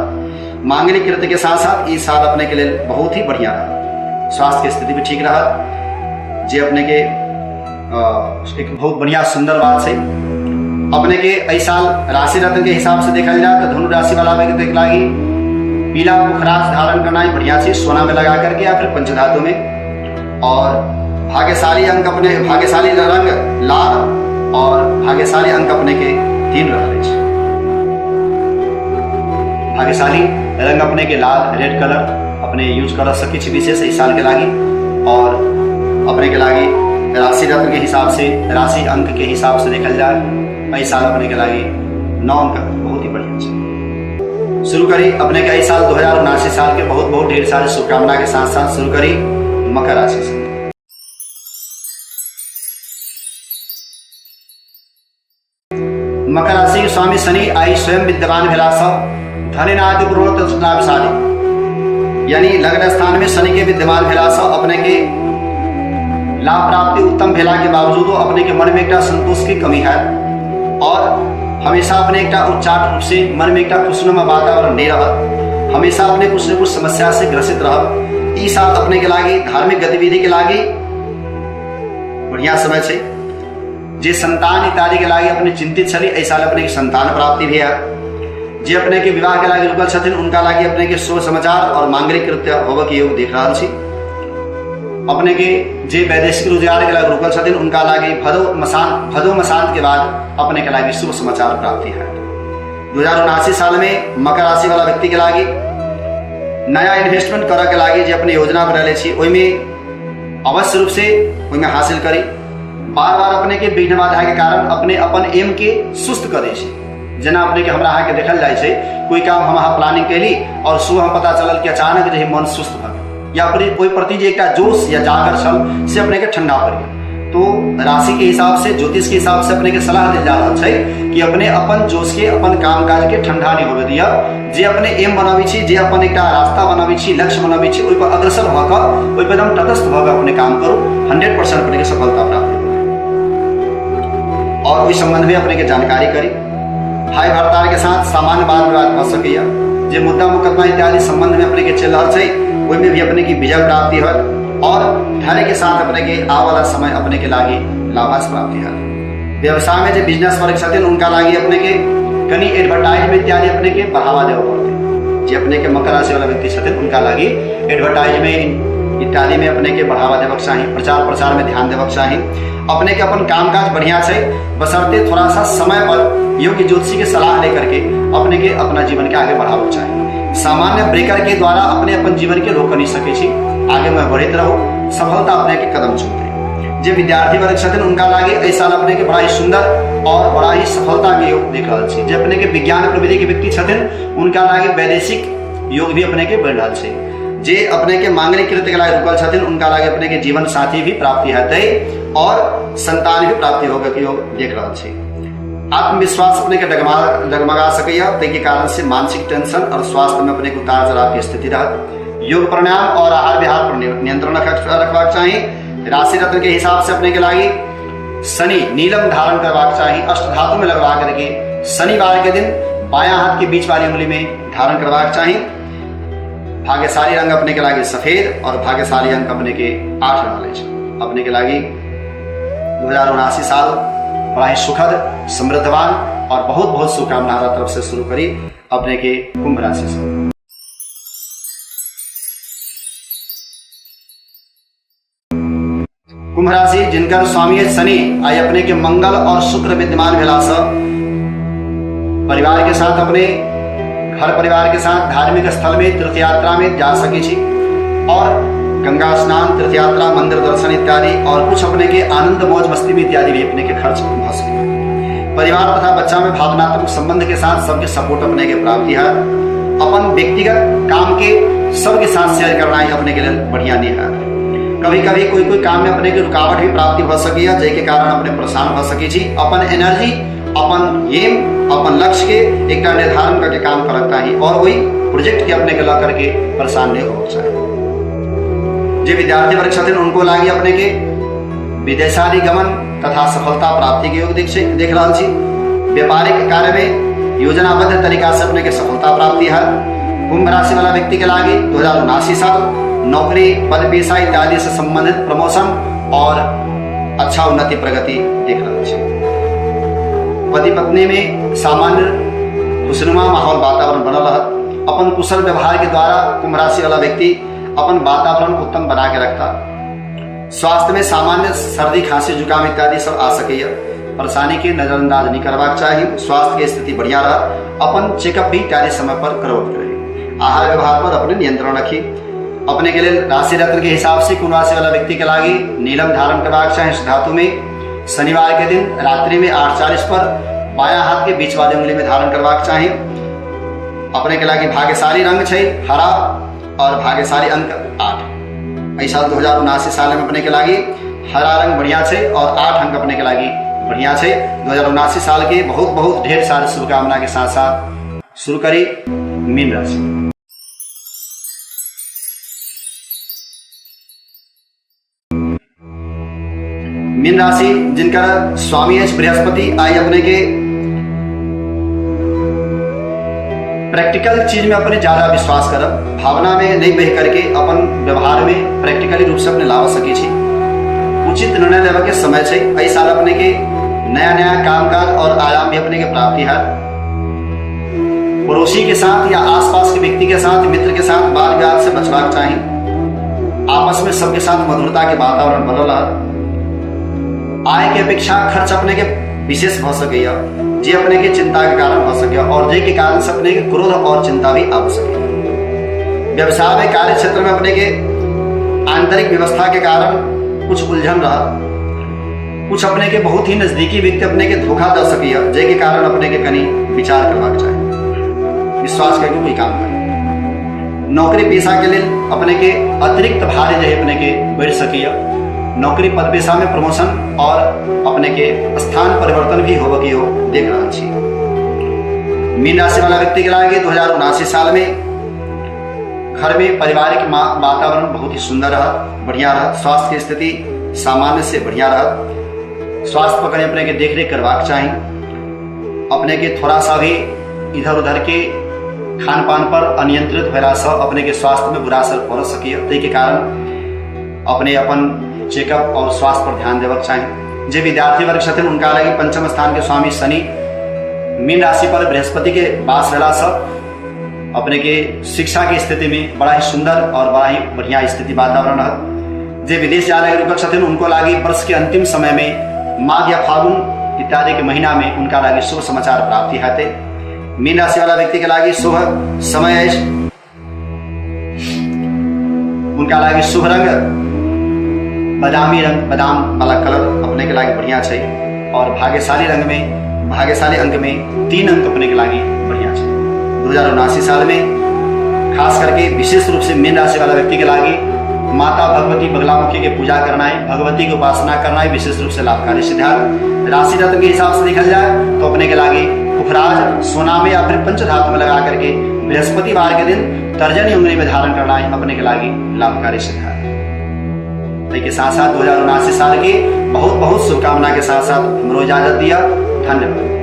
मांगलिक कृत्य के साथ साथ इस साल अपने के लिए बहुत ही बढ़िया रहा। स्वास्थ्य की स्थिति भी ठीक रहा, जे अपने के एक बहुत बढ़िया सुंदर बात है। अपने के एहि साल राशि रत्न के हिसाब से देखल जाए तो धनु राशि वाला में देख लागी पीला पुखराज धारण करना ही बढ़िया चीज, सोना में लगा करके या फिर पंचधातु में। और भाग्यशाली अंक अपने भाग्यशाली रंग लाल और भाग्यशाली अंक अपने के 3 रहल अछि। भाग्यशाली रंग अपने के लाल रेड कलर अपने यूज कर सकै छी विशेष एहि साल के लागी। और अपने के लागी राशि रत्न के हिसाब से राशि अंक के हिसाब से देखल जाए एहि साल अपने के लागी 9 अंक बहुत ही बढ़िया छै। शुरू करी अपने के एहि साल 2079 साल के बहुत बहुत ढेर सारे शुभकामना के साथ साथ शुरू करी मकर राशि से। मकर राशि के स्वामी शनि आई स्वयं विद्यमान भेला सँ धननादि लाभशाली, यानी लग्न स्थान में शनि के विद्यमान भेला सँ अपने के लाभ प्राप्ति उत्तम भेला के बावजूदो अपने के मन में एकटा संतोष के कमी है और हमेशा अपने एकटा उच्चाट रूप से मन में एकटा खुशनुमा वातावरण नहीं रहत। हमेशा अपने कुछ न कुछ समस्या से ग्रसित रहब। ई साल अपने के लागी धार्मिक गतिविधि के लागी बढ़िया समय छै। जे संतान इत्यादि के लागी अपने चिंतित छली एहि साल अपने के संतान प्राप्ति भी है। जे अपने के विवाह के लागी रुकल छथिन उनका लागी अपने के शुभ समाचार और मांगलिक कृत्य होबऽ के योग देख रहल छी। अपने के जे वैदेशिक रोजगार के लागी रुकल छथिन उनका लागी भदो मसांत के बाद अपने के लागी शुभ समाचार प्राप्ति है। 2079 साल में मकर राशि वाला व्यक्ति के लागी नया इन्वेस्टमेंट करऽ के लागी जे अपने योजना बनैले छी ओहिमे अवश्य रूप से ओहिमे हासिल करी। बार बार अपने के विघ्न बाधा के कारण अपने अपन एम के सुस्त कऽ दै छै। जेना अपने के हमरा अहाँके देखल जाइ छै कोई काम हम अहाँ प्लानिंग कैली और सुबह पता चलल कि अचानक जे मन सुस्त भऽ गेल या फिर ओहि प्रति जे एकटा जोश या जागर छल से अपने के ठंडा पड़ि गेल। तो राशि के हिसाब से ज्योतिष के हिसाब से अपने के सलाह देल जा रहल छै कि अपने अपन जोश के अपन काम काज के ठंडा नहीं होबे दिअ। जे अपने एम बनाबै छी, जे अपन एकटा रास्ता बनाबै छी, लक्ष्य बनाबै छी, ओहि पर अग्रसर भऽ कऽ ओहि पर एकदम तटस्थ भऽ कऽ अपने काम करू, 100% अपने के सफलता प्राप्त होत। और ओहि संबंध में अपने के जानकारी करी। भाई भरतार के साथ सामान्य वाद विवाद भऽ सकैया। जे मुद्दा मुकदमा इत्यादि संबंध में अपने के चलि रहल छै ओहिमे भी अपने की विजय प्राप्ति होत और धैर्य के साथ अपने के आबऽ वाला समय अपने के लागी लाभांश प्राप्ति होत। व्यवसाय में जे बिजनेस वर्ग छथिन उनका लागी अपने के कनी एडवर्टाइजमेंट इत्यादि अपने के बढ़ावा देबऽ पड़तै। जे अपने के मकर राशि वाला व्यक्ति छथिन उनका लागी एडवर्टाइजमेंट इत्यादि में अपने के बढ़ावा देवक चाही, प्रचार प्रसार में ध्यान देवक चाही। अपने के अपन काम काज बढ़िया छै, बशर्ते थोड़ा सा समय पर योग्य ज्योतिषी के सलाह लेकर के अपने के अपना जीवन के आगे बढ़ावक चाही। सामान्य ब्रेकर के द्वारा अपने अपन जीवन के रोक नहीं सकै छी, आगे में बढ़ैत रहू, सफलता अपने के कदम चूमते। जे विद्यार्थी वर्ग छथिन उनका लागे एहि साल अपने के बड़ा ही सुंदर और बड़ा ही सफलता के योग देख रहल छी। जे अपने के विज्ञान प्रविधि के व्यक्ति छथिन उनका लागे वैदेशिक योग भी अपने के बढ़ि रहल छै। जे अपने के मांगलिक कृत्य के लागे रुकल छथिन उनका लागे अपने के जीवन साथी भी प्राप्ति हेतै और संतान भी प्राप्ति होगा के योग देख रहल छी। आत्मविश्वास अपने के डगमगा सकैया, ताहि के कारण से मानसिक टेंशन और स्वास्थ्य में अपने के उतार चढ़ाव के स्थिति रहत। योग प्राणायाम और आहार विहार पर नियंत्रण रखबाक चाही। राशि रत्न के हिसाब से अपने के लागी शनि नीलम धारण करबाक चाही, अष्ट धातु में लगवा करके शनिवार के दिन बायां हाथ के बीच वाली उंगली में धारण करबाक चाही। भाग्यशाली रंग अपने के लागी सफेद और भाग्यशाली अंक अपने के 8 रहल अछि। अपने के लागी 2079 साल बड़ा ही सुखद, समृद्धवान और बहुत बहुत शुभकामना हमारा तरफ से शुरू करी अपने के कुंभ राशि से। कुंभ राशि जिनकर स्वामी है शनि, आई अपने के मंगल और शुक्र विद्यमान भेला से परिवार के साथ, अपने घर परिवार के साथ धार्मिक स्थल में तीर्थ यात्रा में जा सके छी और गंगा स्नान, तीर्थ यात्रा, मंदिर दर्शन इत्यादि और कुछ अपने के आनंद मौज मस्ती में इत्यादि भी अपने के खर्च भ सके। परिवार तथा बच्चा में भावनात्मक संबंध के साथ सबके सपोर्ट अपने के प्राप्ति है। अपन व्यक्तिगत काम के सबके साथ शेयर करना ही अपने के लिए बढ़िया नहीं है। कभी कभी कोई कोई काम में अपने के रुकावट भी प्राप्ति भ सकी है, जाहि के कारण अपने परेशान भ सकी छी। अपन एनर्जी, अपन एम, अपन लक्ष्य के एक निर्धारण करके काम करक चाही और वही प्रोजेक्ट के अपने के ल करके परेशान नहीं होना चाही। जे विद्यार्थी वर्ग छथिन उनको लागी अपने के विदेशादि गमन तथा सफलता प्राप्ति के योग देख रहल छी। व्यापारिक कार्य में योजनाबद्ध तरीका से अपने के सफलता प्राप्ति है। कुंभ राशि वाला व्यक्ति के लागी 2079 साल नौकरी, पद, पेशा इत्यादि से संबंधित प्रमोशन और अच्छा उन्नति प्रगति देख रहल छी। पति पत्नी में सामान्य खुशनुमा माहौल वातावरण बनल रहत। अपन कुशल व्यवहार के द्वारा कुंभ राशि वाला व्यक्ति अपन वातावरण उत्तम बना के रखता। स्वास्थ्य में सामान्य सर्दी, खांसी, जुकाम इत्यादि सब आ सकैया। परेशानी के नजरअंदाज नहीं करबाक चाही। स्वास्थ्य के स्थिति बढ़िया रह, अपन चेकअप भी इत्यादि समय पर करबैत रही। आहार व्यवहार पर अपने नियंत्रण रखी। अपने के लिए राशि रत्न के हिसाब से कुंभ राशि वाला व्यक्ति के लागी नीलम धारण करबाक चाही धातु में। शनिवार के दिन रात्रि में 8:40 पर बायां हाथ के बीच वाली उंगली में धारण करबाक चाही। अपने के लागी भाग्यशाली रंग छै हरा और भाग्यशाली अंक 8। एहि साल 2079 साल में अपने के लागी हरा रंग बढ़िया छै और 8 अंक अपने के लागी बढ़िया छै। 2079 साल के बहुत बहुत ढेर सारे शुभकामना के साथ साथ शुरू करी मीन राशि। मीन राशि जिनकर स्वामी अछि बृहस्पति, आई अपने के प्रैक्टिकल चीज में अपने ज्यादा विश्वास करब, भावना में नहीं बह करके अपन व्यवहार में प्रैक्टिकली रूप से अपने लावा सके छी। उचित निर्णय लेवे के समय छै। एहि साल अपने के नया नया कामकाज और आयाम भी अपने के प्राप्ति है। पड़ोसी के साथ या आसपास के व्यक्ति के साथ, मित्र के साथ वाद विवाद से बचबाक चाही। आपस में सबके साथ मधुरता के वातावरण बनल रहत। आय के अपेक्षा खर्च अपने के विशेष भ सकैया, जे अपने के चिंता के कारण भ सकैया और जे के कारण से अपने के क्रोध और चिंता भी आबि सकैया। व्यवसाय में, कार्य क्षेत्र में अपने के आंतरिक व्यवस्था के कारण कुछ उलझन रहत। कुछ अपने के बहुत ही नजदीकी व्यक्ति अपने के धोखा दे सकैया, जे के कारण अपने के कनी विचार करबाक चाही, विश्वास करके कोई काम करी। नौकरी पेशा के लेल अपने के अतिरिक्त भार जे अपने के बढ़ि सकैया। नौकरी पद पेशा में प्रमोशन और अपने के स्थान परिवर्तन भी होबऽ के योग देख रहल छी। मीन राशि वाला व्यक्ति के लागे 2079 साल में घर में पारिवारिक वातावरण बहुत ही सुंदर रहत, बढ़िया रहत। स्वास्थ्य के स्थिति सामान्य से बढ़िया रहत। स्वास्थ्य पर कनी अपने के देखरेख करबाक चाही। अपने के थोड़ा सा भी इधर उधर के खान पान पर अनियंत्रित भेला से अपने के स्वास्थ्य में बुरा असर पड़ सकैया, ताहि के कारण अपने अपन चेकअप और स्वास्थ्य पर ध्यान देबक चाही। जे विद्यार्थी वर्ग छथिन उनका लागि पंचम स्थान के स्वामी शनि मीन राशि पर बृहस्पति के वास भेला से अपने के शिक्षा के स्थिति में बड़ा ही सुंदर और बड़ा ही बढ़िया स्थिति वातावरण रहत। जे विदेश जा रहे रुकल छथिन उनको लागी वर्ष के अंतिम समय में माघ या फागुन इत्यादि के महीना में उनका लागी शुभ समाचार प्राप्ति हेतै। मीन राशि वाला व्यक्ति के लागी शुभ समय अछि। उनका लागी शुभ रंग बादामी रंग, बादाम वाला कलर अपने के लागी बढ़िया छै और भाग्यशाली रंग में, भाग्यशाली अंक में 3 अंक अपने के लागी बढ़िया छै। 2079 साल में खास करके विशेष रूप से मीन राशि वाला व्यक्ति के लागी माता भगवती बगलामुखी के पूजा करना है, भगवती के उपासना करना है विशेष रूप से लाभकारी सिद्ध है। राशि रत्न के हिसाब से देखा जाए तो अपने के लागी पुखराज सोना में या फिर पंचधातु में लगा करके बृहस्पतिवार के दिन तर्जनी उंगली में धारण करना है अपने के लागी लाभकारी सिद्ध है। के साथ साथ 2079 साल की बहुत बहुत शुभकामना के साथ साथ हमरो इजाजत दिया। धन्यवाद।